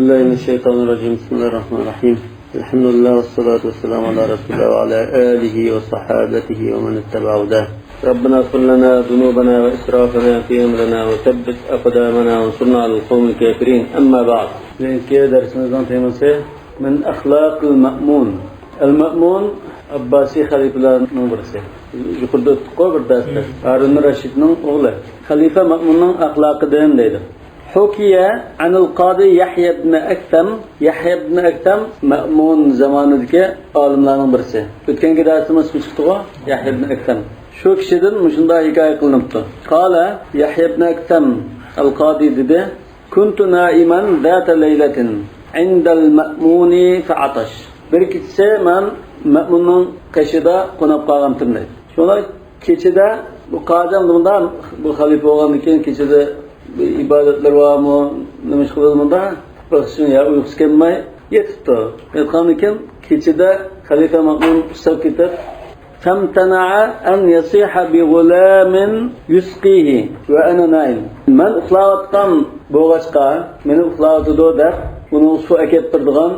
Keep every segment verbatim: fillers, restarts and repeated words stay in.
بسم الله الرحمن الرحيم. الحمد لله والصلاة والسلام على رسول الله وعلى آله وصحابته ومن اتبع هداه. ربنا اغفر لنا ذنوبنا وإسرافنا في أمرنا وثبت أقدامنا وانصرنا على القوم الكافرين. أما بعد. بۈگۈنكى دەرسىمىزنىڭ تېمىسى من أخلاق المأمون. ئەل مەئمۇن ئابباسىي خەلىپىلەرنىڭ بىرسى. يۇقىرىدا ئۆتتۇققۇ بىر دەرستە. ھارۇن رەشىدنىڭ ئوغلى. خەلىپە مەئمۇننىڭ ئەخلاقىدىن دەيدۇ. حكي عن القاضي يحيى بن أكثم. يەھيا ئىبن ئەكسەم مەئمۇن زامانىدىكى ئالىملارنىڭ بىرسى. ئۆتكەنكى دەرسىمىز چىقتىغۇ، يەھيا ئىبن ئەكسەم. شۇ كىشىدىن مۇشۇنداق ھېكايە قىلىنىپتۇ. قال يحيى بن أكثم القاضي دېدى: كنت نائما ذات ليلة عند المأمون فعطش. بىر كېچىسى مەن مەئمۇننىڭ قېشىدا قوناپ قالغانتىم دەيدۇ. شۇڭا كېچىدە بۇ قازى ئەمدى مۇندا، بۇ خەلىپە بولغاندىن كېيىن كېچىدە بىر ئىبادەتلىرى بارمۇ، نېمە ئىش قىلىدۇ مۇندا؟ بېقىشتىن يا ئۇيقۇسى كەلمەي يېتىپتۇ. ياتقاندىن كېيىن كېچىدە خەلىپە مەئمۇن ئۇسساپ كېتىپ، فامتنع أن يصيح بغلام يسقيه وأنا نائم. مەن ئۇخلاۋاتقان بولغاچقا، مېنى ئۇخلاۋاتىدۇ دەپ، ئۇنىڭغا سۇ ئەكەپ بېرىدىغان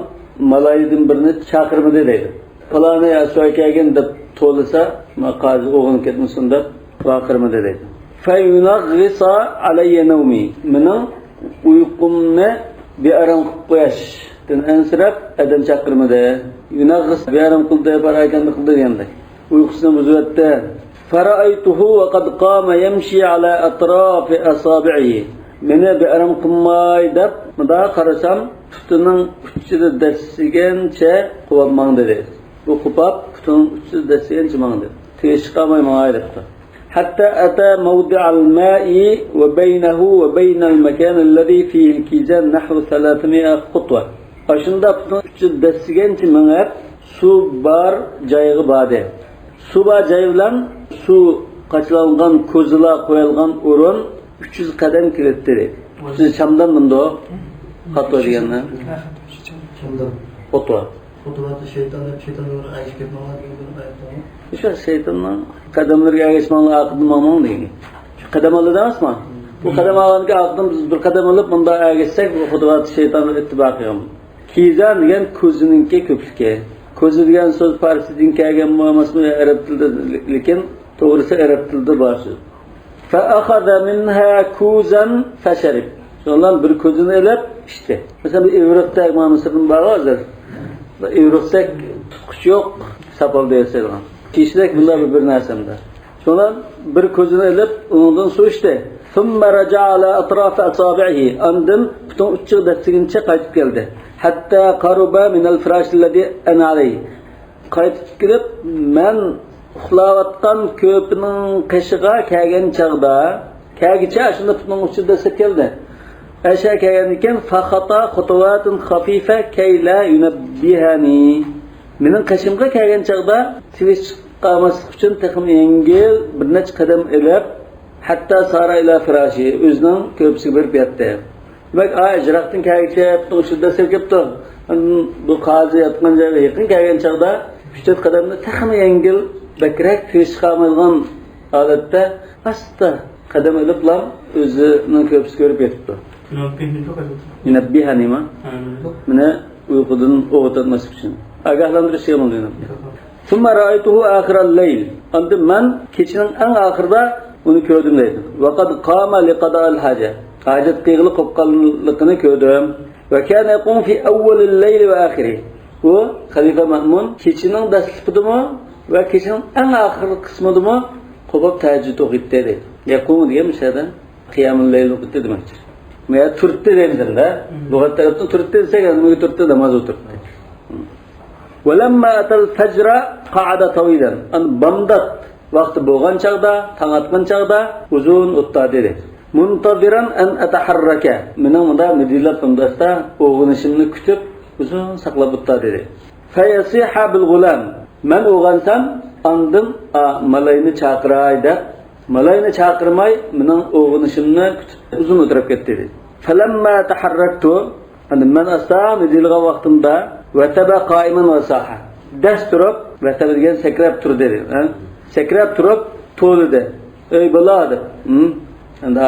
مالايىدىن بىرنى چاقىرمىدى دەيدۇ. پالانى سۇ ئەكەلگىن دەپ توۋلىسا، ما قازى ئويغىنىپ كەتمىسۇن دەپ ۋارقىرىمىدى دەيدۇ. فينغص علي نومي. مېنىڭ ئۇيقۇمنى بىئارام قىلىپ قويۇشتىن ئەنسىرەپ ئادەم چاقىرمىدى. ينغص، بىئارام قىلدى، پاراكەندە قىلدى دېگەندەك. ئۇيقۇسىنى بۇزۇۋەتتى. فرأيته وقد قام يمشي على أطراف أصابعه. مېنى بىئارام قىلماي دەپ مۇنداق قارىسام، پۇتىنىڭ ئۇچىدا دەسسىگەنچە قوپاپ ماڭدى دەيدۇ. بۇ قوپاپ، پۇتىنىڭ ئۇچىدا دەسسىگەنچە ماڭدى. تىۋىش چىقارماي ماڭاي دەپتۇ. حتى أتى موضع الماء وبينه وبين المكان الذي فيه الكيزان نحو ثلاثمائة خطوة. ئاشۇنداق پۇتىنىڭ ئۇچىدا دەسسىگەنچە مېڭىپ، سۇ بار جايغا باردى. سۇ بار جاي بىلەن سۇ قاچىلانغان كوزىلار قويۇلغان ئورۇن ئۈچ يۈز قەدەم كېلەتتى. ئۈچ يۈز چامدان دېمدۇ؟ خاتۇ دېگەننى. چامدان. خوتۇ. خوتۇ شەيتان دەپ، شەيتانلار ئەگىشىپ كەتمەڭلار دېگەن بىر ئايەت بارمۇ؟ شۇ شەيتاننىڭ قەدەملىرىگە ئەگىشمەڭلار، ئارقىدىن ماڭماڭ دېگەن. شۇ قەدەم ئالىدۇ ئەمەسمۇ؟ بۇ قەدەم ئالغاندىكىن ئارقىدىن بىز بىر قەدەم ئېلىپ مۇنداق ئەگىشسەك، بۇ خۇتۇۋات شەيتانغا ئىتتىبا قىلغان. كىزان دېگەن كوزىنىڭكى كۆپلۈكى. كوزا دېگەن سۆز پارسىدىن كەلگەنمۇ ئەمەسمۇ، يا ئەرەب تىلىدا، لېكىن توغرىسى ئەرەب تىلىدا بار سۆز. فأخذ منها كوزا فشرب. شۇنىڭ بىلەن بىر كوزىنى ئېلىپ ئىچتى. مەسىلەن، بىر ئىۋرىقتەك مانا مىسىردىن بار ھازىر. بىر ئىۋرىقتەك تۇتقۇچ يوق، ساپالدا ياسايدىغان. كىشىدەك بۇنداق بىر، بىر نەرسەمدە. شۇنىڭ بىر كوزىنى ئېلىپ، ئۇنىڭدىن سۇ ئىچتى. ثم رجع على أطراف أصابعه. ئاندىن پۇتىنىڭ ئۇچىغا دەسسىگىنىچە قايتىپ كەلدى. حتى قرب من الفراش الذي أنا عليه. قايتىپ كېلىپ، مەن ئۇخلاۋاتقان كۆرپىنىڭ قېشىغا كەلگەن چاغدا، كەلگىچە ئاشۇنداق پۇتىنىڭ ئۇچىدا دەسسەپ كەلدى. ئەشە كەلگەندىن كېيىن، فخطا خطوات خفيفة كي لا ينبهني. مېنىڭ قېشىمغا كەلگەن چاغدا تىۋىش چىقارماسلىق ئۈچۈن تېخىمۇ يەڭگىل بىر نەچچە قەدەم ئېلىپ، حتى سار إلى فراشه، ئۆزىنىڭ كۆرپىسىگە بېرىپ ياتتى. دېمەك، ئا، يىراقتىن كەلگىچە پۇتىنىڭ ئۇچىدا دەسسەپ كەپتۇ. بۇ قازى ياتقان جايغا يېقىن كەلگەن چاغدا ئۈچ تۆت قەدەمنى تېخىمۇ يەڭگىل، بەكرەك تىۋىش چىقارمايدىغان ھالەتتە ئاستا قەدەم ئېلىپلا ئۆزىنىڭ كۆرپىسىگە بېرىپ يېتىپتۇ. يۇنەببىھەنى ما؟ ھە، يۇنەببىھەنى. مېنى ئۇيقۇدىن ئويغىتىۋەتمەسلىك ئۈچۈن. ئاگاھلاندۇرۇش دېگەن بولىدۇ يۇنەببىھەنى. ثم رأيته آخر الليل. ئاندىن مەن كېچىنىڭ ئەڭ ئاخىرىدا ئۇنى كۆردۈم دەيدۇ. وقد قام لقضاء الحاجة. ھاجەت قىلغىلى قوپقانلىقىنى كۆردۈم. وكان يقوم في أول الليل وآخره. ئۇ خەلىپە مەئمۇن كېچىنىڭ دەسلىپىدىمۇ ۋە كېچىنىڭ ئەڭ ئاخىرقى قىسمىدىمۇ قوپاپ تەھەججۇد ئوقۇيتتى دەيدۇ. يەقۇمۇ دېگەن مۇشۇ يەردە قىيامۇل لەيل ئوقۇيتتى دېمەكچى. يا تۇرتتى دەيمىزدە، لۇغەت تەرەپتىن تۇرتتى دېسەك، نېمىگە تۇرتتى؟ ناماز ئولتۇرتتى. ولما أتى الفجر قعد طويلا. ئاندىن بامدات ۋاقتى بولغان چاغدا، تاڭ ئاتقان چاغدا ئۇزۇن ئولتۇردى دەيدۇ. منتظرا أن أتحرك. مېنىڭ مۇنداق مىدىرلاپ مۇنداقتا ئويغىنىشىمنى كۈتۈپ، ئۇزۇن ساقلاپ ئولتۇردى دەيدۇ. فيصيح بالغلام. مەن ئويغانسام، ئاندىن، ئا، مالاينى چاقىراي دەپ، مالاينى چاقىرماي، مېنىڭ ئويغىنىشىمنى كۈتۈپ، ئۇزۇن ئولتۇرۇپ كەتتى دەيدۇ. فلما تحركت، ئەمدى مەن ئاستا مىدىرلىغان ۋاقتىمدا، وثب قائما وصاح. دەس تۇرۇپ، ۋەسەب دېگەن سەكرەپ تۇردى دەيدۇ، ھە؟ سەكرەپ تۇرۇپ توۋلىدى. ئەي بالا دەپ. ھىم؟ ئەمدى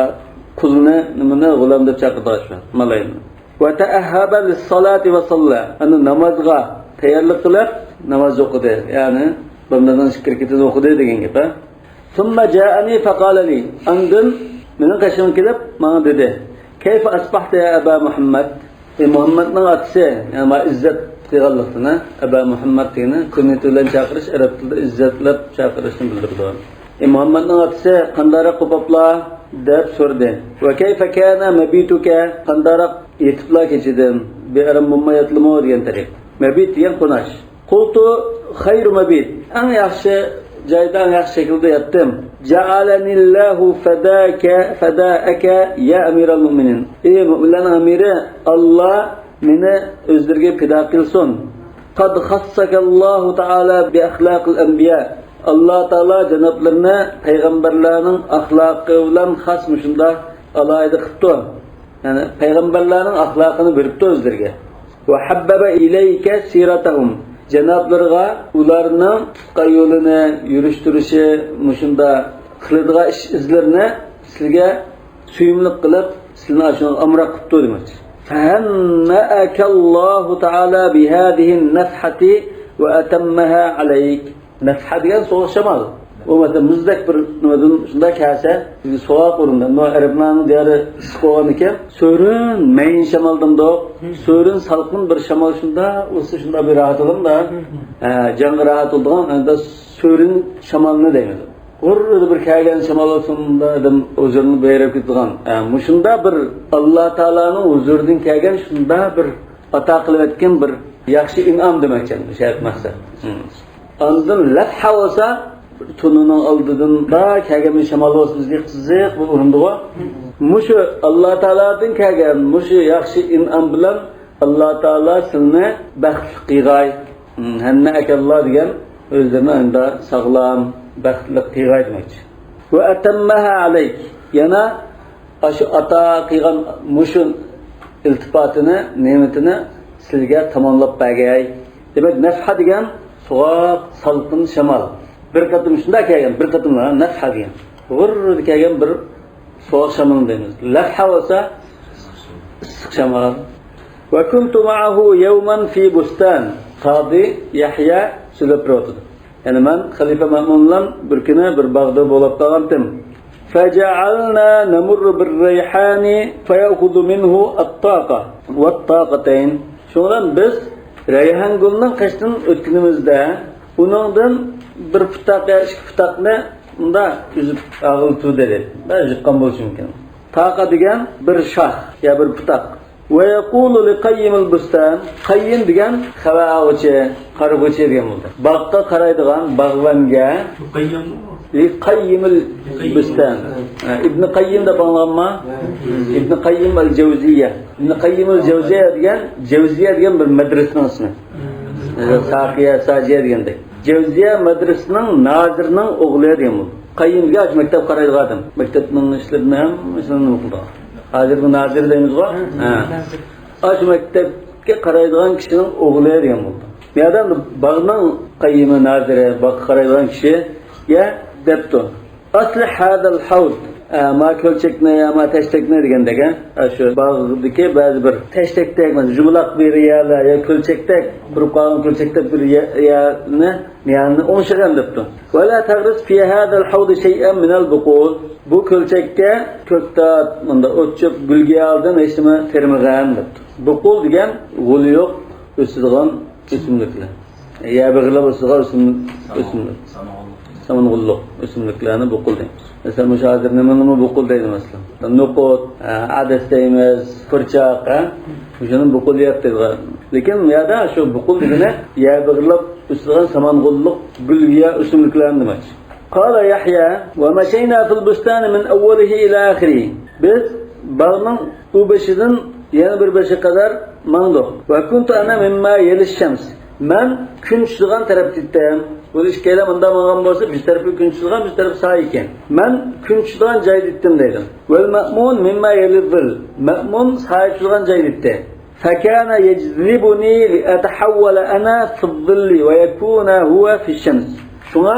قۇلنى، نېمىنى، غۇلام دەپ چاقىرىدىغان شۇ، مالاينى. وتأهب للصلاة وصلى. ئەنە نامازغا تەييارلىق قىلىپ، ناماز ئوقۇدى. يەنى بامدادنىڭ ئىككى رەكىتىنى ئوقۇدى دېگەن گەپ، ھە؟ ثم جاءني فقال لي. ئاندىن مېنىڭ قېشىمغا كېلىپ، ماڭا دېدى: كيف أصبحت يا أبا محمد؟ ئى مۇھەممەدنىڭ ئاتىسى، يەنى ماڭا ئىززەت قىلغانلىقتىن، ھە؟ ئەبا مۇھەممەد دېگىنى كۇنيىتى بىلەن چاقىرىش، ئەرەب تىلىدا ئىززەتلەپ چاقىرىشنى بىلدۈرىدۇ. ئى مۇھەممەدنىڭ ئاتىسى، قانداقراق قوپۇپلا؟ دەپ سورىدى. وكيف كان مبيتك؟ قانداقراق يېتىپلا كېچىدىڭ؟ بىئارام بولماي ياتتىڭمۇ دېگەن تەرىپ. مەبىت دېگەن قوناش. قلت خير مبيت، ئەڭ ياخشى جايدا، ئەڭ ياخشى شەكىلدە ياتتىم. جعلني الله فداك، فداك يا أمير المؤمنين. ئى مۆمىنلەرنىڭ ئەمىرى، ئاللا مېنى ئۆزلىرىگە پىدا قىلسۇن. قد خصك الله تعالى بأخلاق الأنبياء. ئاللا تائالا جانابلىرىنى پەيغەمبەرلەرنىڭ ئەخلاقى بىلەن خاس مۇشۇنداق ئالاھىدە قىپتۇ. يەنى پەيغەمبەرلەرنىڭ ئەخلاقىنى بېرىپتۇ ئۆزلىرىگە. وحبب إليك سيرتهم. جانابلىرىغا ئۇلارنىڭ تۇتقان يولىنى، يۈرۈش تۇرۇشى، مۇشۇنداق قىلىدىغان ئىش ئىزلىرىنى سىزگە سۆيۈملۈك قىلىپ، سىلىنى ئاشۇنىڭغا ئامراق قىپتۇ دېمەكچى. فهنأك الله تعالى بهذه النفحة وأتمها عليك. نەفھە دېگەن سوغۇق شامال. ئۇ مەسىلەن مۇزدەك بىر نېمىدىن شۇنداق كەلسە، بىزگە سوغۇق ئورۇندا. بۇ ئەرەبلەرنىڭ دىيارى ئىسسىق بولغاندىكىن، سۆرۈن مەيىن شامال دېمىدۇق. سۆرۈن سالقىن بىر شامال شۇنداق ئۇرسا شۇنداق بىر راھەت ئالىمدا. ھە، جانغا راھەت بولىدىغان، ئەمدى سۆرۈن شامالنى دەيمىز. غۇررىدە بىر كەلگەن شامال بولسۇن، ئادەم ھۇزۇرىنى بېرىپ كېتىدىغان. ھە، مۇشۇنداق بىر ئاللا تائالانىڭ ھۇزۇرىدىن كەلگەن شۇنداق بىر ئاتا قىلىۋەتكەن بىر ياخشى ئىنئام دېمەكچى، شەرت مەقسەت. ئاندىن لەفھە بولسا، بىر تونىنىڭ ئالدىدىن بار كەلگەن بىر شامال بولسا، بىزگە قىزىق بىر ئۇرۇندىغۇ. مۇشۇ ئاللا تائالادىن كەلگەن مۇشۇ ياخشى ئىنئام بىلەن ئاللا تائالا سىلىنى بەختلىك قىلغاي. ھەننەئەكەللا دېگەن ئۆزلىرىنى ئەمدى ساغلام، بەختلىك قىلغاي دېمەكچى. وأتمها عليك. يەنە ئاشۇ ئاتا قىلغان مۇشۇ ئىلتىپاتىنى، نېمىتىنى سىلگە تاماملاپ بەرگەي. دېمەك، نەفھە دېگەن سوغۇق، سالقىن شامال. بىر قېتىم شۇنداق كەلگەن، بىر قېتىملا نەفھە دېگەن. غۇررىدە كەلگەن بىر سوغۇق شامالنى دەيمىز. لەفھە بولسا ئىسسىق شامال. وكنت معه يوما في بستان. قاضى يحيى سۆزلەپ بېرىۋاتىدۇ. يەنى مەن خەلىپە مەمۇن بىلەن بىر كۈنى بىر باغدا بولۇپ قالغانتىم. فجعلنا نمر بالريحان فيأخذ منه الطاقة والطاقتين. شۇنىڭ بىلەن بىز رەيھانگۈلنىڭ قېشىدىن ئۆتكىنىمىزدە، ئۇنىڭدىن بىر پۇتاق يا ئىككى پۇتاقنى مۇنداق ئۈزۈپ ئاغىلتۇ دېدى. بەلكى يۇتقان بولۇشى مۇمكىن. تاقا دېگەن بىر شاخ يا بىر پۇتاق. ويقول لقيم البستان، قەييىم دېگەن خەۋەر ئالغۇچى، قارىغۇچى دېگەن بولىدۇ. باغقا قارايدىغان باغۋەنگە، لقيم البستان. ھە، ئىبنى قەييىم دەپ ئاڭلىغانما؟ ئىبنى قەييىم ئەل جەۋزىيە. ئىبنى قەييىم ئەل جەۋزىيە دېگەن، جەۋزىيە دېگەن بىر مەدرىسىنىڭ ئىسمى. ساقىيە، ساجىيە دېگەندەك. جەۋزىيە مەدرىسىنىڭ نازىرىنىڭ ئوغلى دېگەن بولىدۇ. قەييىم دېگەن ئاشۇ مەكتەپكە قارايدىغان ئادەم. مەكتەپنىڭ ئىشلىرىنى ھەممىسىنى نېمە قىلىدىغان. ھازىرقى نازىر دەيمىزغۇ؟ ھە. ئاشۇ مەكتەپكە قارايدىغان كىشىنىڭ ئوغلى دېگەن بولىدۇ. بۇ يەردە باغنىڭ قەييىمى، نازىرى، باغقا قارايدىغان كىشىگە دەپتۇ. أصلح هذا الحوض. ئە، ما كۆلچەكنى يا ما تەشتەكنى دېگەندەك، ئە، شۇ باغدىكى بەزى بىر تەشتەكتەك، مەسىلەن، يۇمىلاق بىر يەرلەر يا كۆلچەكتەك، قۇرۇپ قالغان كۆلچەكتەك بىر يە-، يەرنى، يەرنى ئوڭشىغىن دەپتۇ. ولا تغرس في هذا الحوض شيئا من البقول. بۇ كۆلچەككە كۆكتات، مۇنداق ئوت-چۆپ، گۈلگىيە ئالدىن ھېچنېمە تېرىمىغىن دەپتۇ. بۇقۇل دېگەن غولى يوق ئۆسىدىغان ئۆسۈملۈكلەر. يەر بېغىرلاپ ئۆسىدىغان ئۆسۈم-، ئۆسۈملۈك. سامان غوللۇق ئۆسۈملۈكلەرنى بۇقۇل دەيمىز. مەسىلەن، مۇشۇ ھازىر نېمىنىمۇ بۇقۇل دەيدۇ مەسىلەن. نوقۇت، ھە، ئەدەس دەيمىز، پۇرچاق، ھە؟ مۇشۇنى بۇقۇل يەپ دەيدىغان. لېكىن بۇ يەردە شۇ بۇقۇل دېگىنى يەر بېغىرلاپ ئۆسىدىغان سامان غوللۇق گۈلگىيە ئۆسۈملۈكلەرنى دېمەكچى. قال يحيى، ومشينا في البستان من أوله إلى آخره. بىز باغنىڭ ئۇ بېشىدىن يەنە بىر بېشىغا قەدەر ماڭدۇق. وكنت أنا مما يلي الشمس. مەن كۈن چۈشىدىغان تەرەپتە ئىدىم. بۇ ئىككىيلەن مۇنداق ماڭغان بولسا، بىر تەرىپى كۈن چۈشىدىغان، بىر تەرىپى سايە ئىكەن. مەن كۈن چۈشىدىغان جايدا ئىدىم دەيدۇ. والمأمون مما يلي الظل. مەمۇن سايە چۈشىدىغان جايدا ئىدى. فكان يجذبني لأتحول أنا في الظل ويكون هو في الشمس. شۇڭا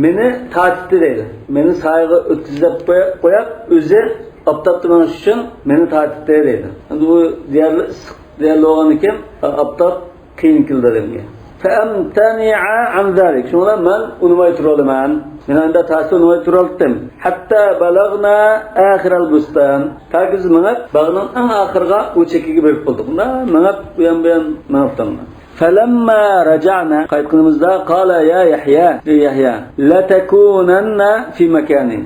مېنى تارتتى دەيدۇ. مېنى سايىغا ئۆتكۈزۈپ قويا-، قويۇپ، ئۆزى ئاپتاپتا مېڭىش ئۈچۈن مېنى تارتتى دەيدۇ. ئەمدى بۇ دېيەرلىك ئىسسىق دېيەرلىك بولغاندىكىن ئاپتاپ قىيىن كېلىدۇ ئادەمگە. فأمتنع عن ذلك. شۇڭا مەن ئۇنىماي تۇرالىمەن. مېنى ئەمدى تارتسا ئۇنىماي تۇرالتىم. حتى بلغنا آخر البستان. تاكى بىز مېڭىپ باغنىڭ ئەڭ ئاخىرىغا ئۇ چېكىگە بېرىپ قالدۇق. مۇنداق مېڭىپ ئۇيان بۇيان مېڭىپ تۇرىمەن. فلما رجعنا، قايتقىنىمىزدا، قال يا يحيى، ئەي يەھيا، لتكونن في مكاني.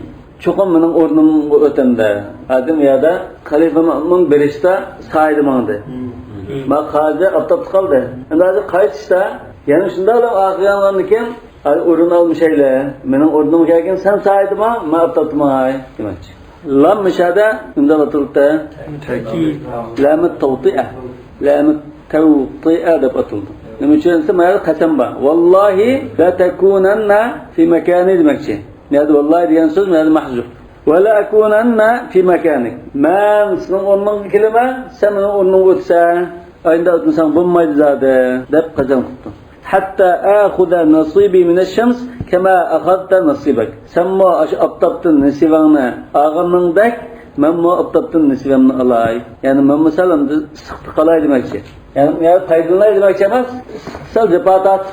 چوقۇم مېنىڭ ئورنۇمغا ئۆتەمدە. ئادەم يەردە خەلىپە مەئمۇن بېرىشتا سايىدا ماڭدى. مم. ما قازى ئاپتاپتا قالدى. ئەمدى ھازىر قايتىشتا يەنە شۇنداق ئاخىرلانغاندىن كېيىن، ھازىر ئورۇن ئالمىشايلى. مېنىڭ ئورنۇمغا كەلگىن، سەن سايىدا ماڭ، مەن ئاپتاپتا ماڭاي دېمەكچى. لام مۇشۇ يەردە نېمە دەپ ئاتىلىدۇ؟ تەكىد. لامۇت تەۋتىئە. لامۇت تەۋتىئە دەپ ئاتىلىدۇ. نېمە ئۈچۈن دېسە، ما يەردە قەسەم بار. ۋاللاھى لەتەكۇنەننە فى مەكانى دېمەكچى. ما يەردە ۋاللاھى دېگەن سۆز ما يەردە مەھزۇف. ۋەلەئەكۇنەننە فى مەكانىك. مەن سېنىڭ ئورنۇڭغا كېلىمەن، سەن مېنىڭ ئورنۇمغا ئۆتسەڭ، ئاينىدا ئۆتمىسەڭ بولمايدۇ زادى، دەپ قەسەم قىپتۇ. ھەتتا ئەخۇزە نەسىبى مىنەششەمس كەما ئەخەزتە نەسىبەك. سەنمۇ ئاشۇ ئاپتاپتىن نېسىۋەڭنى ئالغىنىڭدەك، مەنمۇ ئاپتاپتىن نېسىۋەمنى ئالاي. يەنى مەنمۇ سەل ئەمدى ئىسسىقتا قالاي دېمەكچى. يەنى، يەنى پايدىلىناي دېمەكچى ئەمەس، سەل جاپا تارت،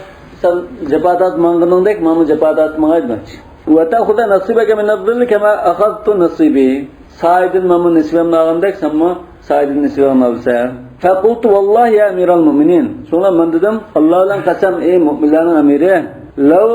سەل جاپا تارت ماڭغىنىڭدەك، مەنمۇ جاپا تارت ماڭاي دېمەكچى. ۋە تەخۇزە نەسىبەكە مىنەز زىللى كەما ئەخەزتۇ نەسىبى. سايىدىن مەنمۇ نېسىۋەمنى ئالغاندەك، سەنمۇ سايىدىن نېسىۋەڭنى ئالىسەن. فەقۇلتۇ ۋاللاھى يا ئەمىرەل مۇئمىنىن. شۇڭا مەن دېدىم، ئاللا بىلەن قەسەم، ئەي مۇئمىنلارنىڭ ئەمىرى. لەۋ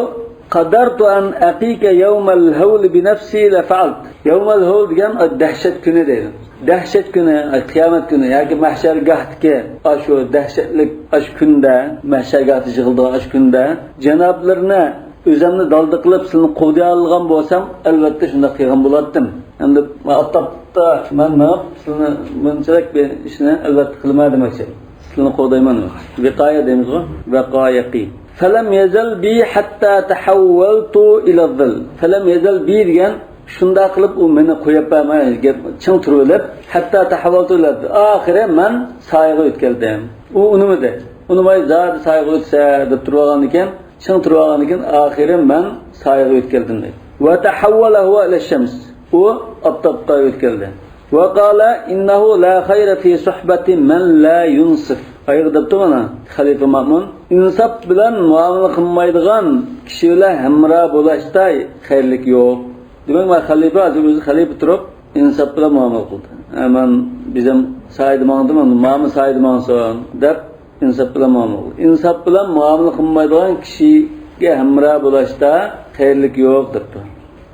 قەدەرتۇ ئەن ئەقىكە يەۋمەل ھەۋلى بىنەفسى لەفەئەلت. يەۋمەل ھەۋل دېگەن دەھشەت كۈنى دەيدۇ. دەھشەت كۈنى، قىيامەت كۈنى ياكى مەھشەرگاھتىكى ئاشۇ دەھشەتلىك ئاشۇ كۈندە، مەھشەرگاھتا يىغىلىدىغان ئاشۇ كۈندە جانابلىرىنى ئۆزۈمنى دالدا قىلىپ سىلىنى قوغدىيالىغان بولسام، ئەلۋەتتە شۇنداق قىلغان بولاتتىم. ئەمدى ئاپتاپتا مەن مېڭىپ سىلىنى بۇنچىلىك بىر ئىشنى ئەلۋەتتە قىلىمەن دېمەكچى. سىلىنى قوغدايمەن دېمەكچى. ۋىقايە دەيمىزغۇ، ۋەقايەقى. فەلەم يەزەل بى ھەتتا تەھەۋۋەلتۇ ئىلەز زىل. فەلەم يەزەل بى دېگەن شۇنداق قىلىپ ئۇ مېنى قويۇپ بەرمەي، گەپ چىڭ تۇرۇۋېلىپ، ھەتتا تەھەۋۋەلتۇ ئىلەز زىل. ئاخىرى مەن سايىغا ئۆتكەلدىم. ئۇ ئۇنىمىدى. ئۇنىماي زادى سايىغا ئۆتسە دەپ تۇرۇۋالغاندىكىن، چىڭ تۇرۇۋالغاندىكىن، ئاخىرى مەن سايىغا ئۆتكەلدىم دەيدۇ. ۋە تەھەۋۋەلە ھۇۋە ئىلە شەمس. ئۇ ئاپتاپقا ئۆتكەلدى. ۋە قالە ئىننەھۇ لا خەيرە فى سۇھبەتى مەن لا يۇنسىف. ئايىغى دەپتۇ مانا خەلىپە مەئمۇن. ئىنساپ بىلەن مۇئامىلە قىلمايدىغان كىشى بىلەن ھەمراھ بولۇشتا خەيرلىك يوق. دېمەك، مانا خەلىپە، ھازىر ئۆزى خەلىپە تۇرۇپ، ئىنساپ بىلەن مۇئامىلە قىلدى. ھە، مەن بىزەم سايىدا ماڭدىم، ماما سايىدا ماڭسۇن دەپ، ئىنساپ بىلەن مۇئامىلە قىل. ئىنساپ بىلەن مۇئامىلە قىلمايدىغان كىشىگە ھەمراھ بولۇشتا خەيرلىك يوق دەپتۇ.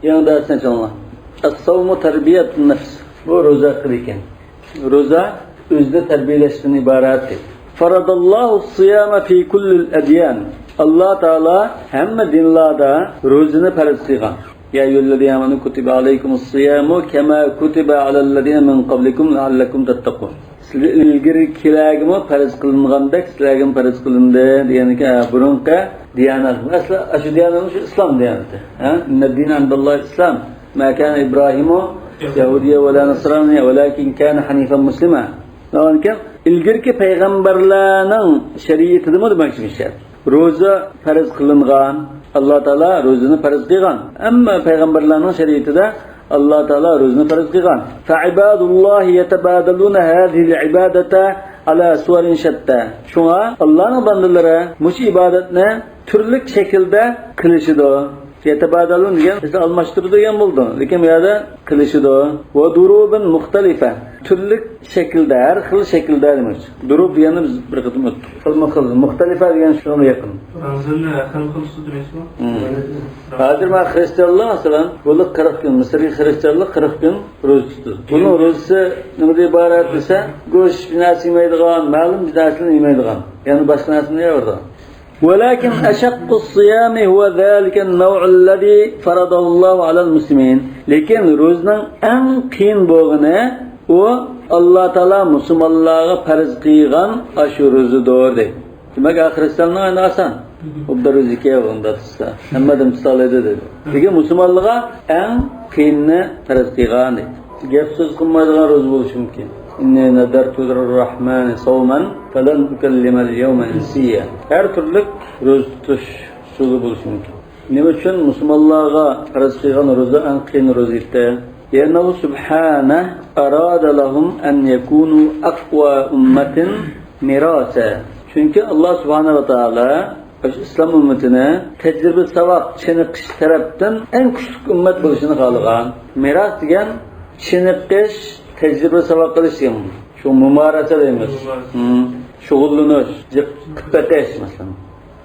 يېڭى دەرسنى ئاچىڭلار. ئەسسەۋمۇ تەربىيەت نەفس. بۇ روزا ھەققىدە ئىكەن. روزا ئۆزىنى تەربىيەلەشتىن ئىبارەت. فەرەدەللاھۇ سىيامە فى كۇللىل ئەديان. ئاللا تائالا ھەممە دىنلاردا روزىنى پەرز قىلغان. يا أيها الذين آمنوا كتب عليكم الصيام كما كتب على الذين من قبلكم لعلكم تتقون. سىلەر ئىلگىرىكىلەرگىمۇ پەرز قىلىنغاندەك سىلەرگىمۇ پەرز قىلىندى دېگەنكى، ھە، بۇرۇنقى دىيانەت. ئەسلى شۇ دىيانەت شۇ ئىسلام دىيانىتى. ھە؟ إن الدين عند الله الإسلام. ما كان إبراهيم يهوديا ولا نصرانيا ولكن كان حنيفا مسلما. ئىلگىرىكى پەيغەمبەرلەرنىڭ شەرىئىتىدىمۇ دېمەكچى بۇ شەرت. روزا پەرز قىلىنغان، ئاللا تائالا روزىنى پەرز قىلغان. ئەمما پەيغەمبەرلەرنىڭ شەرىئىتىدە ئاللا تائالا روزىنى پەرز قىلغان. فعباد الله يتبادلون هذه العبادة على صور شتى. شۇڭا ئاللانىڭ بەندىلىرى مۇشۇ ئىبادەتنى تۈرلۈك شەكىلدە قىلىشىدۇ. يتبادلون دېگەن بىزدە ئالماشتۇرىدۇ دېگەن بولىدۇ. لېكىن بۇ يەردە قىلىشىدۇ. وضروب مختلفة. تۈرلۈك شەكىلدە، ھەر خىل شەكىلدە دېمەكچى. دۇرۇب دېگەننى بىز بىر قېتىم ئۆتتۇق. خىلمۇ خىل، مۇختەلىفە دېگەن شۇنىڭغا يېقىن. ھازىرنى خىلمۇ خىل سۇ دېمەيسىزمۇ؟ مم. ھازىر مانا خرىستىيانلار، مەسىلەن، بۇلار قىرىق كۈن، مىسىرغا خرىستىيانلار قىرىق كۈن روزا تۇتىدۇ. بۇنىڭ روزىسى نېمىدىن ئىبارەت دېسە، گۆش، بىر نەرسە يېمەيدىغان، مەلۇم بىر نەرسىنى يېمەيدىغان، يەنى باشقا نەرسىنى يەۋېرىدىغان. ولكن أشق الصيام هو ذلك النوع الذي فرضه الله على المسلمين. لېكىن روزىنىڭ ئەڭ قىيىن بولغىنى ئۇ ئاللا تائالا مۇسۇلمانلارغا پەرز قىلغان ئاشۇ روزىدۇر دەيدۇ. دېمەك، خرىستىياننىڭ ئەڭ ئاسان. ئوبدان روزىكى ئۇندا تۇتسا، ھەممە ئادەم تۇتالايدۇ دەيدۇ. لېكىن مۇسۇلمانلارغا ئەڭ قىيىنىنى پەرز قىلغان دەيدۇ. گەپ سۆز قىلمايدىغان روزا بولۇشى مۇمكىن. إني نذرت للرحمن صوما فلن أكلم اليوم إنسيا. ھەر تۈرلۈك روزا تۇتۇش ئۇسۇلى بولۇشى مۇمكىن. نېمە ئۈچۈن مۇسۇلمانلارغا پەرز قىلغان روزا ئەڭ قىيىن روزا ئىدى؟ لأنه سبحانه أراد لهم أن يكونوا أقوى أمة مراسا. چۈنكى ئاللا سۇبھانەھۇ ۋە تائالا ئىسلام ئۈممىتىنى تەجرىبە ساۋاق چېنىقىش تەرەپتىن ئەڭ كۈچلۈك ئۈممەت بولۇشىنى خالىغان. مىراس دېگەن چېنىقىش، تەجرىبە ساۋاق قىلىش دېگەن. شۇ مۇماراسە دەيمىز. ھىم، شۇغۇللىنىش، جىق قىلىپ بېقىش، مەسىلەن.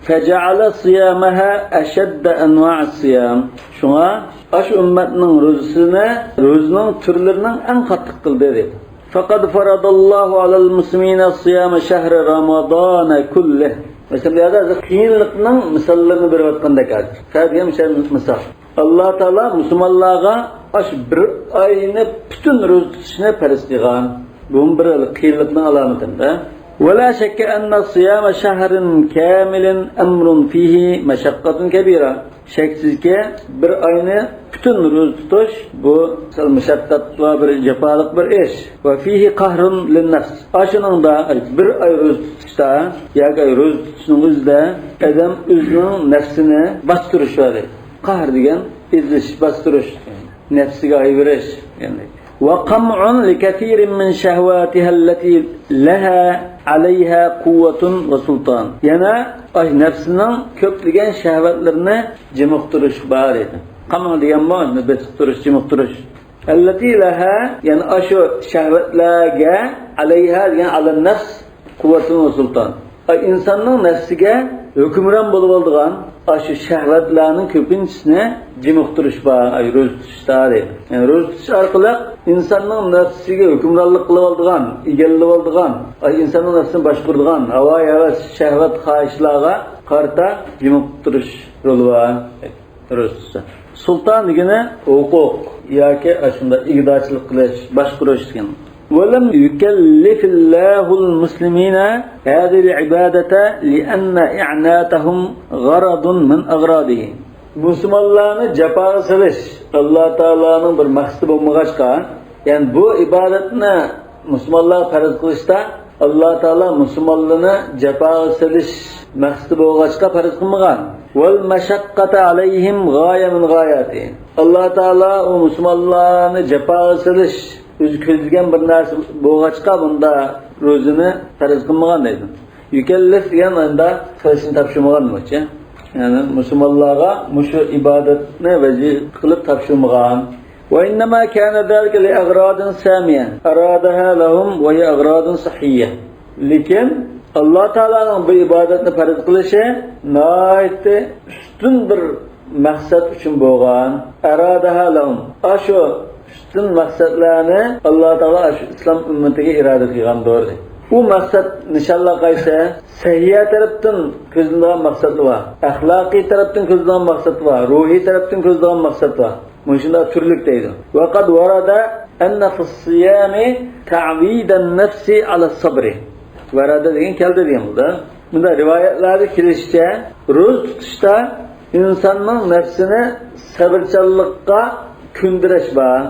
فجعل صيامها أشد أنواع الصيام. شۇڭا ئاشۇ ئۈممەتنىڭ روزىسىنى روزىنىڭ تۈرلىرىنىڭ ئەڭ قاتتىق قىلدى، دەيدۇ. فقد فرض الله على المسلمين صيام شهر رمضان كله. مەسىلەن، بۇ يەردە قىيىنلىقنىڭ مىساللىرىنى بېرىۋاتقاندەك ھازىر. خەير دېگەن مىسال. ئاللا تائالا مۇسۇلمانلارغا ئاشۇ بىر ئاينى پۈتۈن روزا تۇتۇشنى پەرز قىلغان. بۇمۇ بىر قىيىنلىقنىڭ ئالامىتىدە. ولا شك أن صيام شهر كامل أمر فيه مشقة كبيرة. شەكسىزكى، بىر ئاينى پۈتۈن روزا تۇتۇش، بۇ سەل مۇشەققەت ۋە بىر جاپالىق بىر ئىش. وفيه قهر للنفس. ئاشۇنىڭدا، بىر ئاي روزا تۇتۇشتا ياكى روزا تۇتۇشنىڭ ئۆزىدە ئادەم ئۆزىنىڭ نەپسىنى باستۇرۇش بار. قەھر دېگەن ئېزىش، باستۇرۇش، نەپسىگە ھايۋېرىش. يەنى وقمع لكثير من شهواتها التي لها عليها قوة وسلطان. يەنە ئاش نەپسىنىڭ كۆپلىگەن شەھۋەتلىرىنى جىمىقتۇرۇش بار ئىدى. قامع دېگەنمۇ بېسىقتۇرۇش، جىمىقتۇرۇش. التي لها، يەنى ئاشۇ شەھۋەتلەرگە، عليها دېگەن على النفس، قوة وسلطان. ئاي، ئىنساننىڭ نەپسىگە ھۆكۈمران بولۇۋالىدىغان، ئاشۇ شەھۋەتلەرنىڭ كۆپىنچىسىنى جىمىقتۇرۇش بار، ئاي، روزا تۇتۇشتا دەيدۇ. يەنى روزا تۇتۇش ئارقىلىق ئىنساننىڭ نەپسىگە ھۆكۈمرانلىق قىلىۋالىدىغان، ئىگىلىۋالىدىغان، ئاي، ئىنساننىڭ نەپسىنى باشقۇرىدىغان ھاۋا-ھەۋەس، شەھۋەت، خاھىشلارغا قارىتا جىمىقتۇرۇش رولى بار. روزا تۇتسا. سۇلتان دېگىنى ھوقۇق ياكى ئاشۇنداق ئىگىدارچىلىق قىلىش، باشقۇرۇش دېگەن. ولم يكلف الله المسلمين هذه العبادة لأن إعناتهم غرض من أغراضه. مۇسۇلمانلارنى جاپاغا سېلىش ئاللا تائالانىڭ بىر مەقسىتى بولمىغاچقا، يەنى بۇ ئىبادەتنى مۇسۇلمانلارغا پەرز قىلىشتا ئاللا تائالا مۇسۇلمانلارنى جاپاغا سېلىش مەقسىتى بولغاچقا پەرز قىلمىغان. والمشقة عليهم غاية من غاياته. ئاللا تائالا ئۇ مۇسۇلمانلارنى جاپاغا سېلىش ئۆزى كۆزلىگەن بىر نەرسە بولغاچقا بۇندا روزىنى پەرز قىلمىغان دەيدۇ. يكلف دېگەن ئاندا قىلىشنى تاپشۇرمىغان بولچى. يەنى مۇسۇلمانلارغا مۇشۇ ئىبادەتنى ۋەزىپە قىلىپ تاپشۇرمىغان. وإنما كان ذلك لأغراض سامية أرادها لهم وهي أغراض صحية. لېكىن ئاللا تائالانىڭ بۇ ئىبادەتنى پەرز قىلىشى ناھايىتى ئۈستۈن بىر مەقسەت ئۈچۈن بولغان. أرادها لهم. ئاشۇ ئۈستۈن مەقسەتلەرنى ئاللا تائالا ئاشۇ ئىسلام ئۈممىتىگە ئىرادە قىلغاندۇر. ئۇ مەقسەت نىشانلار قايسى؟ سەھىيە تەرەپتىن كۆزلىنىدىغان مەقسەتلەر بار. ئەخلاقىي تەرەپتىن كۆزلىنىدىغان مەقسەت بار. روھىي تەرەپتىن كۆزلىنىدىغان مەقسەت بار. مۇشۇنداق تۈرلۈك دەيدۇ. وقد ورد أن في الصيام تعويد النفس على الصبر. ۋەرەدە دېگەن كەلدى دېگەن بولىدۇ. بۇنداق رىۋايەتلەردە كېلىشىچە، روزا تۇتۇشتا ئىنساننىڭ نەپسىنى سەۋرچانلىققا كۆندۈرۈش بار.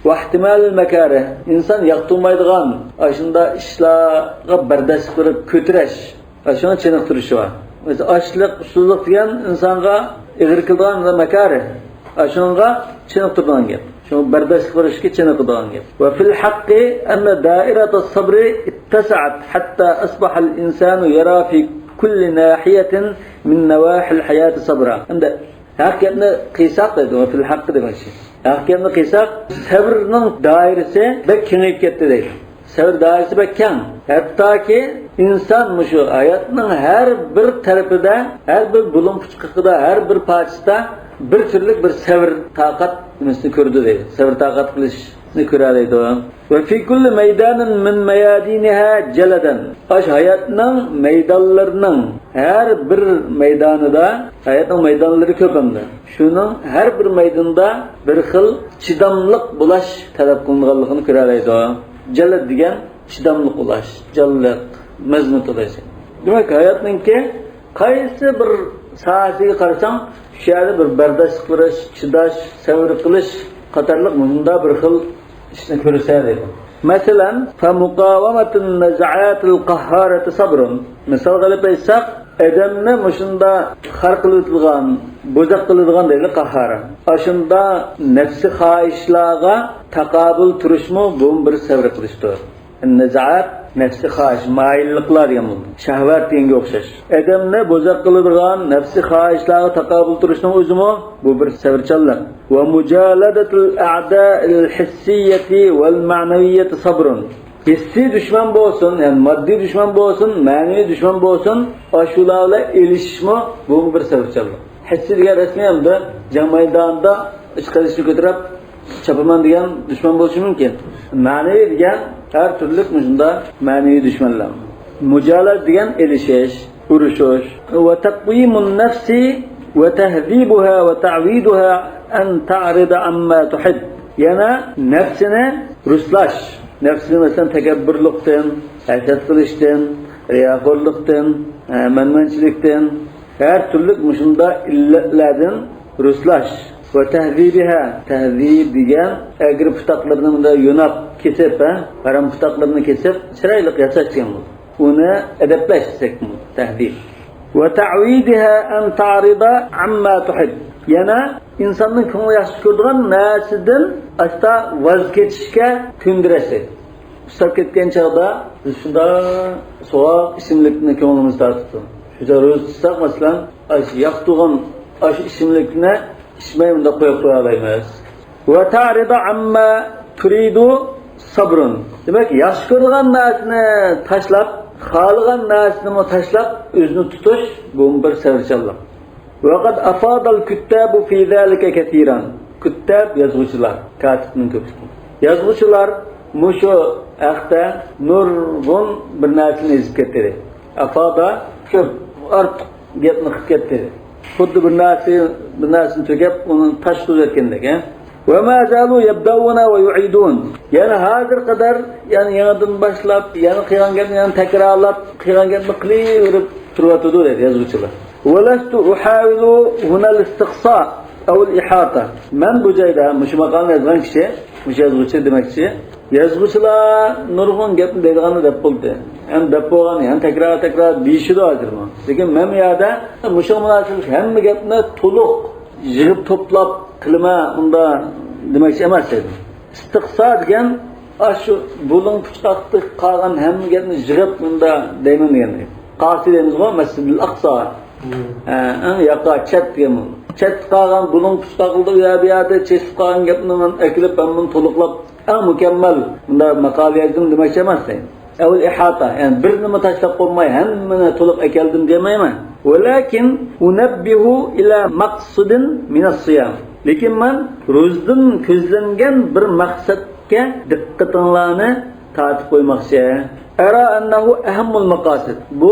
واحتمال المكاره، ئىنسان ياقتۇرمايدىغان ئاشۇنداق ئىشلارغا بەرداشلىق بېرىپ كۆتۈرۈش. ئاشۇنى چېنىقتۇرۇشى بار. مەسىلەن، ئاچلىق، ئۇسسۇزلۇق دېگەن ئىنسانغا ئېغىر كېلىدىغان مەكارىھ. ئاشۇنىڭغا چېنىقتۇرىدىغان گەپ. شۇڭا بەرداشلىق بېرىشكە چېنىقىدىغان گەپ. وفي الحق أن دائرة الصبر اتسعت حتى أصبح الإنسان يرى في كل ناحية من نواحي الحياة صبرا. ھەمدە ھەق گەپنى قىلساق دەيدۇ، في الحق دېگەن ئىش. ھەق گەپنى قىلساق، سەۋرنىڭ دائىرىسى بەك كېڭىيىپ كەتتى دەيدۇ. سەۋر دائىرىسى بەك كەڭ. ھەتتاكى ئىنسان مۇشۇ ھاياتنىڭ ھەر بىر تەرىپىدە، ھەر بىر بۇلۇڭ-پۇچىقىدا، ھەر بىر پارچىسىدا بىر تۈرلۈك بىر سەۋر تاقەت نېمىسىنى كۆرىدۇ دەيدۇ. سەۋر تاقەت قىلىشنى كۆرەلەيدۇ. وفي كل ميدان من ميادينها جلدا. ئاشۇ ھاياتنىڭ مەيدانلىرىنىڭ ھەر بىر مەيدانىدا، ھاياتنىڭ مەيدانلىرى كۆپ ئەمدى. شۇنىڭ ھەر بىر مەيدىنىدا بىر خىل چىداملىق بولاش تەلەپ قىلىنغانلىقىنى كۆرەلەيدۇ. جەلەد دېگەن چىداملىق بولاش، جانلىق، مەزمۇت بولاش. دېمەك، ھاياتنىڭكى قايسى بىر ساھەسىگە قارىساڭ، شۇ يەردە بىر بەرداشلىق بېرىش، چىداش، سەۋر قىلىش قاتارلىق مۇشۇنداق بىر خىل ئىشنى كۆرسە دەيدۇ. مەسىلەن، فمقاومة النزعات القهارة صبر. مىسالغا ئېلىپ ئېيتساق، ئادەمنى مۇشۇنداق خار قىلىۋېتىدىغان، بوزەك قىلىدىغان دەيلى قاھار. ئاشۇنداق نەپسىي خاھىشلارغا تاقابىل تۇرۇشمۇ بۇمۇ بىر سەۋر قىلىشتۇر. نەزەئات، نەپسىي خاھىش، مايىللىقلار دېگەن بولىدۇ. شەھۋەت دېگەنگە ئوخشاش. ئادەمنى بوزەك قىلىدىغان نەپسىي خاھىشلارغا تاقابىل تۇرۇشنىڭ ئۆزىمۇ بۇ بىر سەۋرچانلىق. ومجالدة الأعداء الحسية والمعنوية صبر. ھېسسىي دۈشمەن بولسۇن، يەنى ماددىي دۈشمەن بولسۇن، مەنىۋى دۈشمەن بولسۇن، ئاشۇلار بىلەن ئېلىشىشمۇ بۇمۇ بىر سەۋرچانلىق. ھېسسىي دېگەن رەسمىي ھەمدە جەڭ مەيدانىدا ئىش قىلىشنى كۆتۈرۈپ چاپىمەن دېگەن دۈشمەن بولۇشى مۇمكىن. مەنىۋى دېگەن ھەر تۈرلۈك مۇشۇنداق مەنىۋى دۈشمەنلەر. مۇجالەدە دېگەن ئېلىشىش، ئۇرۇشۇش. وتقويم النفس وتهذيبها وتعويدها أن تعرض عما تحب. يەنە نەپسىنى رۇسلاش. نەپسىنى مەسىلەن تەكەببۇرلۇقتىن، ھەسەت قىلىشتىن، رىياخورلۇقتىن، ئە، مەنمەنچىلىكتىن، ھەر تۈرلۈك مۇشۇنداق ئىللەتلەردىن رۇسلاش. وتهذيبها، تەھزىب دېگەن ئەگرى پۇتاقلىرىنى مۇنداق يوناپ كېسىپ، ھە، ھارام پۇتاقلىرىنى كېسىپ، چىرايلىق ياساش دېگەن بولىدۇ. ئۇنى ئەدەپلەش دېسەكمۇ، تەھزىب. وتعويدها أن تعرض عما تحب. يەنە ئىنساننىڭ كۆڭلى ياخشى كۆرىدىغان نەرسىدىن ئاستا ۋاز كېچىشكە كۆندۈرەش دەيدۇ. ئۇسساپ كەتكەن چاغدا بىز شۇنداق سوغۇق ئىچىملىكنى كۆڭلىمىز تارتىدۇ. شۇ روزا تۇتساق، مەسىلەن، ئاشۇ ياقتۇرغان ئاشۇ ئىچىملىكنى ئىچمەي مۇنداق قويۇپ قويالايمىز. وتعرض عما تريد صبر. دېمەك، ياخشى كۆرىدىغان نەرسىنى تاشلاپ، خالىغان نەرسىنىمۇ تاشلاپ، ئۆزىنى تۇتۇش، بۇمۇ بىر سەۋرچانلىق. وقد أفاض الكتاب في ذلك كثيرا. كۇتتاب، يازغۇچىلار، كاتىبنىڭ كۆپلۈكى. يازغۇچىلار مۇشۇ ھەقتە نۇرغۇن بىر نەرسىنى يېزىپ كەتتى. ئافادا، كۆپ، ئارتۇق گەپنى قىلىپ كەتتى. خۇددى بىر نەرسە، بىر نەرسىنى تۈگەپ، ئۇنى تاشقۇزۇۋەتكەندەك، ھە؟ وما زالوا يبدؤون ويعيدون. يەنە ھازىر قەدەر، يەنە يېڭىدىن باشلاپ، يەنە قىلغان گەپنى يەنە تەكرارلاپ، قىلغان گەپنى قىلىۋېرىپ تۇرۇۋاتىدۇ دەيدۇ يازغۇچىلار. ولست أحاول هنا الاستقصاء أو الإحاطة. مەن بۇ جايدا، مۇشۇ ماقالىنى يازغان كىشى، مۇشۇ يازغۇچى دېمەكچى، يازغۇچىلار نۇرغۇن گەپنى دەيدىغاننى دەپ بولدى. ھەم دەپ بولغان، ھەم تەكرار-تەكرار دېيىشىدۇ ھازىرمۇ. لېكىن مەن بۇ يەردە مۇشۇنىڭغا مۇناسىۋەتلىك ھەممە گەپنى تولۇق يىغىپ توپلاپ قىلىمەن، ئۇنداق دېمەكچى ئەمەس دېدىم. ئىستىقسا دېگەن ئاشۇ بۇلۇڭ پۇچقاقتا قالغان ھەممە گەپنى يىغىپ مۇنداق دەيمەن دېگەن. قاسى دەيمىزغۇ، مەسجىدىل ئەقسا. ھە، ئەڭ ياقا، چەت دېگەن بۇ. چەتتە قالغان بۇلۇڭ پۇچقاقلىرى ئۇ يەر بۇ يەردە چېچىلىپ قالغان گەپنى مەن ئەكېلىپ، ھەممىنى تولۇقلاپ، ئەڭ مۇكەممەل مۇنداق ماقالە يازدىم دېمەكچى ئەمەس. ئەۋل ئىھاتا، يەنى بىر نېمە تاشلاپ قويماي، ھەممىنى تولۇق ئەكەلدىم دېمەيمەن. ولكن أنبه إلى مقصد من الصيام. لېكىن مەن روزىدىن كۆزلەنگەن بىر مەقسەتكە دىققىتىڭلارنى تارتىپ قويماقچى. أرى أنه أهم المقاصد. بۇ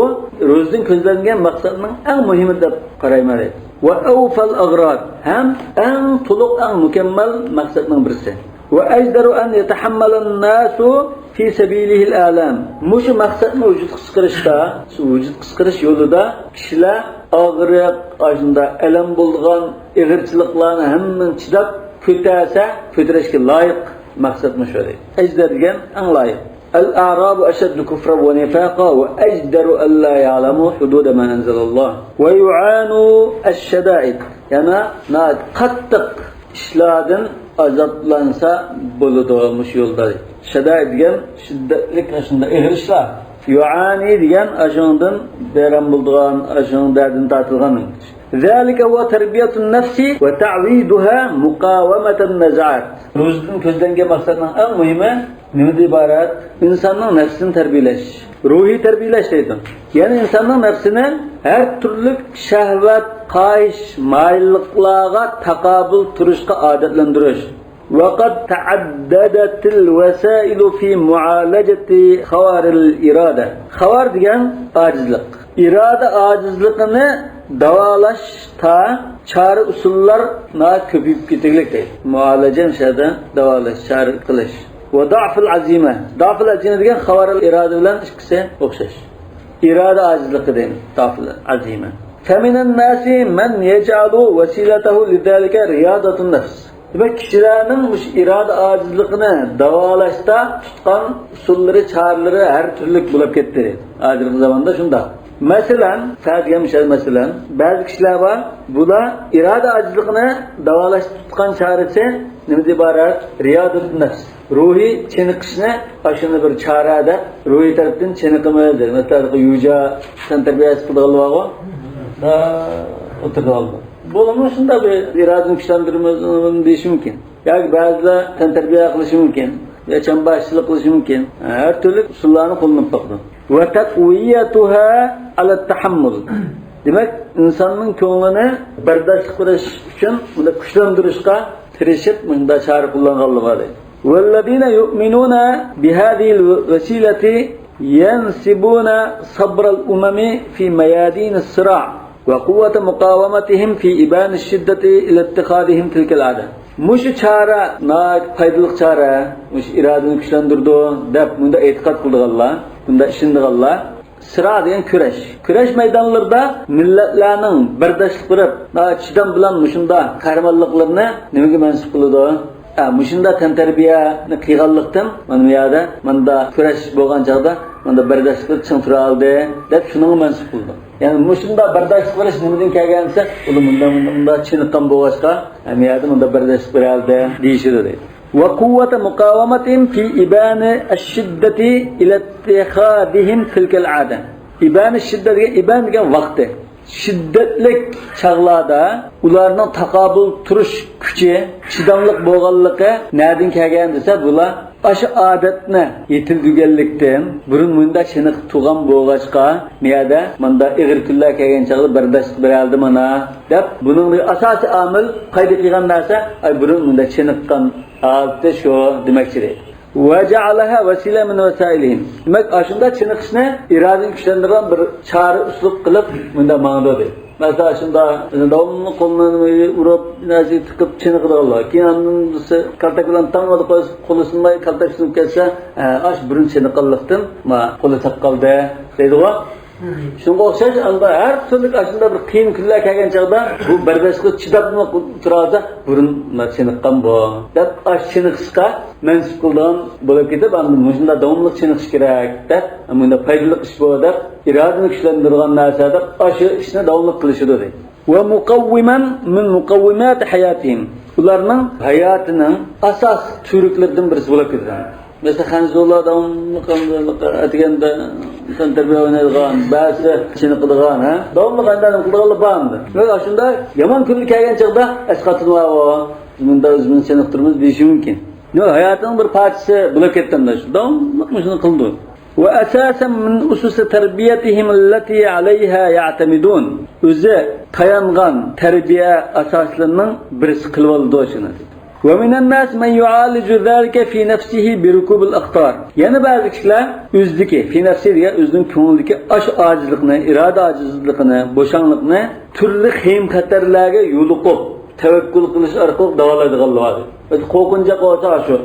روزىدىن كۆزلەنگەن مەقسەتنىڭ ئەڭ مۇھىمى دەپ قارايمەن. وأوفى الأغراض. ھەم ئەڭ تولۇق، ئەڭ مۇكەممەل مەقسەتنىڭ بىرسى. وأجدر أن يتحمل الناس في سبيله الآلام. مۇشۇ مەقسەتنى ۋۇجۇدقا چىقىرىشتا، شۇ ۋۇجۇدقا چىقىرىش يولىدا كىشىلەر ئاغرىق، ئاشۇنداق ئەلەم بولىدىغان ئېغىرچىلىقلارنى ھەممىنى چىداپ كۆتەرسە، كۆتۈرۈشكە لايىق مەقسەت مۇشۇ دەيدۇ. ئەجدەر دېگەن ئەڭ لايىق. الأعراب أشد كفرا ونفاقا وأجدر ألا يعلموا حدود ما أنزل الله ويعانوا الشدائد. يەنى ناھايىتى قاتتىق ئىشلاردىن ئازابلانسا بولىدۇ مۇشۇ يولدا. شەدائىد دېگەن شىددەتلىك، ئاشۇنداق ئېغىر ئىشلار. يۇئانى دېگەن ئاشۇنىڭدىن بەيران بولىدىغان، ئاشۇنىڭ دەردىنى تارتىدىغان. ذلك هو تربية النفس وتعويدها مقاومة النزعات. روزىدىن كۆزلەنگەن مەقسەتنىڭ ئەڭ مۇھىمى نېمىدىن ئىبارەت؟ ئىنساننىڭ نەپسىنى تەربىيەلەش، روھىي تەربىيەلەش دەيدۇ. يەنى ئىنساننىڭ نەپسىنى ھەر تۈرلۈك شەھۋەت، خاھىش، مايىللىقلارغا تاقابىل تۇرۇشقا ئادەتلەندۈرۈش. وقد تعددت الوسائل في معالجة خوار الإرادة. خاۋار دېگەن ئاجىزلىق. ئىرادە ئاجىزلىقىنى داۋالاشتا چارە ئۇسۇللار ناھايىتى كۆپىيىپ كېتىگلىك دەيدۇ. مۇئالىجە، مۇشۇ يەردە داۋالاش، چارە قىلىش. وضعف العزيمة. ضعف العزيمة دېگەن خاۋار الإرادة بىلەن ئىككىسى ئوخشاش. ئىرادە ئاجىزلىقى دەيمىز، ضعف العزيمة. فمن الناس من يجعل وسيلته لذلك رياضة النفس. دېمەك، كىشىلەرنىڭ مۇشۇ ئىرادە ئاجىزلىقىنى داۋالاشتا تۇتقان ئۇسۇللىرى، چارىلىرى ھەر تۈرلۈك بولۇپ كەتتى. ھازىرقى زاماندا شۇنداق. مەسىلەن، سەدىگەن مىسال، مەسىلەن، بەزى كىشىلەر بار، بۇلار ئىرادە ئاجىزلىقىنى داۋالاشقا تۇتقان چارىسى نېمىدىن ئىبارەت؟ رىيادەتۇن نەپس. روھىي چېنىقىشنى ئاشۇنى بىر چارە دەپ، روھىي تەرەپتىن چېنىقىمىز دەيدۇ. مەسىلەن، يۇجا تەنتەربىيەسى قىلىدىغانلار بارغۇ. ئولتۇرۇپ ئالىدۇ. بولۇپمۇ شۇنداق بىر ئىرادىنى كۈچلەندۈرىمىز دېيىشى مۇمكىن. ياكى بەزىلەر تەنتەربىيە قىلىشى مۇمكىن. يا چامباشچىلىق قىلىشى مۇمكىن. ھەر تۈرلۈك ئۇسۇللارنى قوللىنىپ باقىدۇ. وتقويتها على التحمل. دېمەك، ئىنساننىڭ كۆڭلىنى بەرداشلىق بېرىش ئۈچۈن بۇنى كۈچلەندۈرۈشكە تىرىشىپ، مۇنداق چارە قوللانغانلىقى بار دەيدۇ. والذين يؤمنون بهذه الوسيلة ينسبون صبر الأمم في ميادين الصراع وقوة مقاومتهم في إبان الشدة إلى اتخاذهم تلك العادة. مۇشۇ چارە ناھايىتى پايدىلىق چارە، مۇشۇ ئىرادىنى كۈچلەندۈرىدۇ دەپ مۇنداق ئېتىقاد قىلىدىغانلار، مۇنداق ئىشىنىدىغانلار، سىرا دېگەن كۈرەش. كۈرەش مەيدانلىرىدا مىللەتلەرنىڭ بەرداشلىق بېرىپ، چىدام بىلەن مۇشۇنداق قەھرىمانلىقلىرىنى نېمىگە مەنسۇپ قىلىدۇ؟ ھە، مۇشۇنداق تەنتەربىيەنى قىلغانلىقتىن، مانا بۇ يەردە مۇنداق كۈرەش بولغان چاغدا مۇنداق بەرداشلىق بېرىپ چىڭ تۇرالىدى دەپ شۇنىڭغا مەنسۇپ قىلىدۇ. يەنى مۇشۇنداق بەرداشلىق بېرىش نېمىدىن كەلگەن دېسە، ئۇلار مۇنداق، مۇنداق، مۇنداق چېنىققان بولغاچقا، ھەممە يەردە مۇنداق بەرداشلىق بېرەلىدى دېيىشىدۇ دەيدۇ. وقوة مقاومتهم في إبان الشدة إلى اتخاذهم تلك العادة. ئىبان شىددە دېگەن، ئىبان دېگەن ۋاقتى. شىددەتلىك چاغلاردا ئۇلارنىڭ تاقابىل تۇرۇش كۈچى، چىداملىق بولغانلىقى نەدىن كەلگەن دېسە، بۇلار ئاشۇ ئادەتنى يېتىلدۈرگەنلىكتىن، بۇرۇن مۇنداق چېنىقىپ تۇرغان بولغاچقا، مۇ يەردە مۇنداق ئېغىر كۈنلەر كەلگەن چاغدا بەرداشلىق بېرەلدى مانا، دەپ، بۇنىڭدىكى ئاساسىي ئامىل، قايدا قىلغان نەرسە، ئاي، بۇرۇن مۇنداق چېنىققان ھالىتى شۇ دېمەكچى دەيدۇ. وجعلها وسيلة من وسائلهم. دېمەك، ئاشۇنداق چېنىقىشنى ئىرادىنى كۈچلەندۈرىدىغان بىر چارە ئۇسۇل قىلىپ مۇنداق ماڭىدۇ دەيدۇ. مەسىلەن، شۇنداق داۋاملىق قولىنى ئۇرۇپ، نەرسىگە تىقىپ چېنىقىدىغانلار. كېيىن ئاندىن بىرسى كالتەك بىلەن تاڭ ئۇرۇپ قويسا، قولى سۇنماي، كالتەك سۇنۇپ كەتسە، ھە، ئاش بۇرۇن چېنىققانلىقتىن، ما، قولى تاپ قالدى دەيدىغۇ. شۇنىڭغا ئوخشاش، ئاندا ھەر تۈرلۈك ئاشۇنداق بىر قىيىن كۈنلەر كەلگەن چاغدا بۇ بەرداشلىققا چىداپمۇ تۇرالىسا، بۇرۇن چېنىققان بۇ دەپ، ئاش چېنىقىشقا مەنسۇپ قىلىدىغان بولۇپ كېتىپ، ئاندىن مۇشۇنداق داۋاملىق چېنىقىش كېرەك دەپ، مۇنداق پايدىلىق ئىش بۇ دەپ، ئىرادىنى كۈچلەندۈرىدىغان نەرسە دەپ، ئاشۇ ئىشنى داۋاملىق قىلىشىدۇ دەيدۇ. ومقوما من مقومات حياتهم. ئۇلارنىڭ ھاياتىنىڭ ئاساسلىق تۈۋرۈكلىرىدىن بىرسى بولۇپ كېتىدۇ. مەسىلەن، خەنزۇلار داۋاملىق ئەتىگەندە تەنتەربىيە ئوينايدىغان، بەزىسى چېنىقىدىغان، ھە؟ داۋاملىق ئەندە نېمە قىلىدىغانلار بار ئەمدى. دېمەك، ئاشۇنداق يامان كۈنلەر كەلگەن چاغدا ئەسقاتىدۇ، ئاۋۇ، بىز مۇنداق ئۆزىمىزنى چېنىقتۇرىمىز دېيىشى مۇمكىن. دېمەك، ھاياتىنىڭ بىر پارچىسى بولۇپ كەتتى ئەمدى شۇ. داۋاملىق مۇشۇنى قىلىدۇ. وأساسا من أسس تربيتهم التي عليها يعتمدون. ئۆزى تايانغان تەربىيە ئاساسلىرىنىڭ بىرسى قىلىۋالىدۇ شۇنى. ومن الناس من يعالج ذلك في نفسه بركوب الأقطار. يەنە بەزى كىشىلەر ئۆزىدىكى، في نفسه دېگەن ئۆزىنىڭ كۆڭلىدىكى ئاشۇ ئاجىزلىقنى، ئىرادە ئاجىزلىقىنى، بوشاڭلىقنى تۈرلۈك خېيىم-خەتەرلەرگە يولۇقۇپ، تەۋەككۈل قىلىش ئارقىلىق داۋالايدىغانلار بار. قورقۇنچاق بولسا شۇ،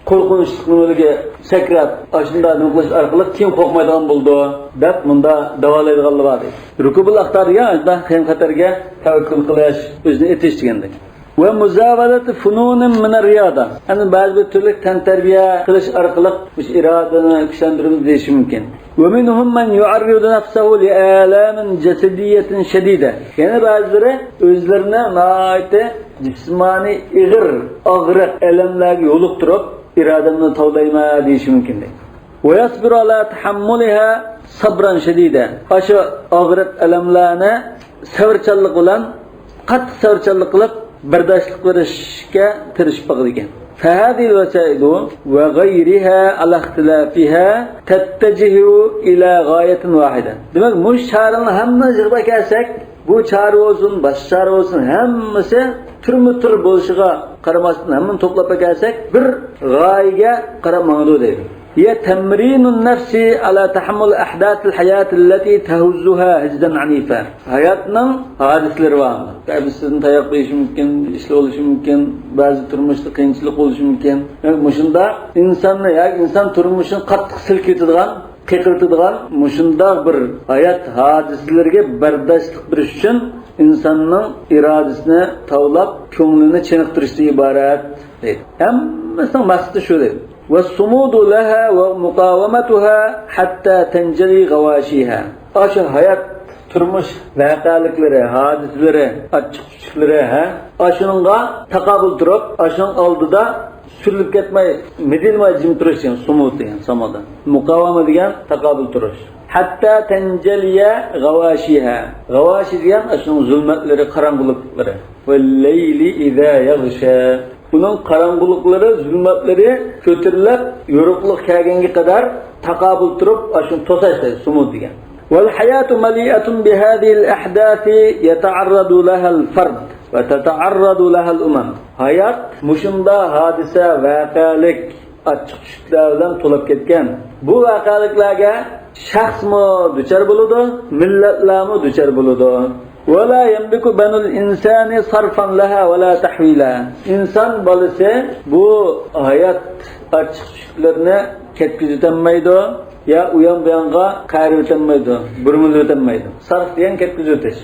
قورقۇنچلۇق نېمىلىرىگە سەكرەپ، ئاشۇنداق نېمە قىلىش ئارقىلىق كېيىن قورقمايدىغان بولىدۇ، دەپ مۇنداق داۋالايدىغانلار بار. ركوب الأقطار دېگەن ئاشۇنداق خېيىم-خەتەرگە تەۋەككۈل قىلىش، ئۆزىنى ئېتىش دېگەندەك. ومزاولة فنون من الرياضة. يەنى بەزى بىر تۈرلۈك تەنتەربىيە قىلىش ئارقىلىق مۇشۇ ئىرادىنى كۈچلەندۈرىمىز دېيىشى مۇمكىن. ومنهم من يعرض نفسه لآلام جسدية شديدة. يەنە بەزىلىرى ئۆزلىرىنى ناھايىتى جىسمانىي ئېغىر ئاغرىق، ئەلەملەرگە يولۇقتۇرۇپ، ئىرادەمنى تاۋلايمەن دېيىشى مۇمكىن دەيدۇ. ويصبر على تحملها صبرا شديدا. ئاشۇ ئاغرىق، ئەلەملەرنى سەۋرچانلىق بىلەن، قاتتىق سەۋرچانلىق قىلىپ، بەرداشلىق بېرىشكە تىرىشىپ باقىدىكەن. فهذه الوسائل وغيرها على اختلافها تتجه إلى غاية واحدة. دېمەك، مۇشۇ چارىنى ھەممىنى يىغىپ ئەكەلسەك، بۇ چارە بولسۇن، باشقا چارە بولسۇن، ھەممىسى تۈرمە تۈر بولۇشىغا قارىماستىن، ھەممىنى توپلاپ ئەكەلسەك، بىر غايىگە قاراپ ماڭىدۇ دەيدۇ. هي تمرين النفس على تحمل أحداث الحياة التي تهزها هزا عنيفا. ھاياتنىڭ ھادىسىلىرى بار. بىرسىدىن تاياق يېيىشى مۇمكىن، ئىشلار بولۇشى مۇمكىن، بەزى تۇرمۇشتا قىيىنچىلىق بولۇشى مۇمكىن. دېمەك، مۇشۇنداق ئىنساننى ياكى ئىنسان تۇرمۇشىنى قاتتىق سىلكىۋېتىدىغان، قېقىرتىدىغان مۇشۇنداق بىر ھايات ھادىسىلىرىگە بەرداشلىق بېرىش ئۈچۈن ئىنساننىڭ ئىرادىسىنى تاۋلاپ، كۆڭلىنى چېنىقتۇرۇشتىن ئىبارەت دەيدۇ. ھەممىسىنىڭ مەقسىتى شۇ دەيدۇ. والصمود لها ومقاومتها حتى تنجلي غواشيها. ئاشۇ ھايات تۇرمۇش ۋەقەلىكلىرى، ھادىسىلىرى، ئاچچىق-چۈچۈكلىرى، ھە؟ ئاشۇنىڭغا تاقابىل تۇرۇپ، ئاشۇنىڭ ئالدىدا سۈرۈلۈپ كەتمەي، مىدىرلىماي جىم تۇرۇش دېگەن سۇمۇد دېگەن سامادا. مۇقاۋامە دېگەن تاقابىل تۇرۇش. ھەتتا تەنجەلىيە غەۋاشىھە. غەۋاشى دېگەن ئاشۇنىڭ زۇلمەتلىرى، قاراڭغۇلۇقلىرى. ۋەللەيلى ئىزا يەغشا. ئۇنىڭ قاراڭغۇلۇقلىرى، زۇلمەتلىرى كۆتۈرۈلۈپ، يورۇقلۇق كەلگەنگە قەدەر تاقابىل تۇرۇپ، ئاشۇنى توساش دەيدۇ، سۇمۇد دېگەن. والحياة مليئة بهذه الأحداث يتعرض لها الفرد وتتعرض لها الأمم. ھايات مۇشۇنداق ھادىسە، ۋەقەلىك، ئاچچىق-چۈچۈكلەر بىلەن تولاپ كەتكەن. بۇ ۋەقەلىكلەرگە شەخسمۇ دۇچار بولىدۇ، مىللەتلەرمۇ دۇچار بولىدۇ. ولا يملك بنو الإنسان صرفا لها ولا تحويلا. ئىنسان بالىسى بۇ ھايات ئاچچىق-چۈچۈكلىرىنى كەتكۈزۈۋېتەلمەيدۇ، يا ئۇيان-بۇيانغا قايرىۋېتەلمەيدۇ، بۇرمىلىۋېتەلمەيدۇ. سەرف دېگەن كەتكۈزۈۋېتىش.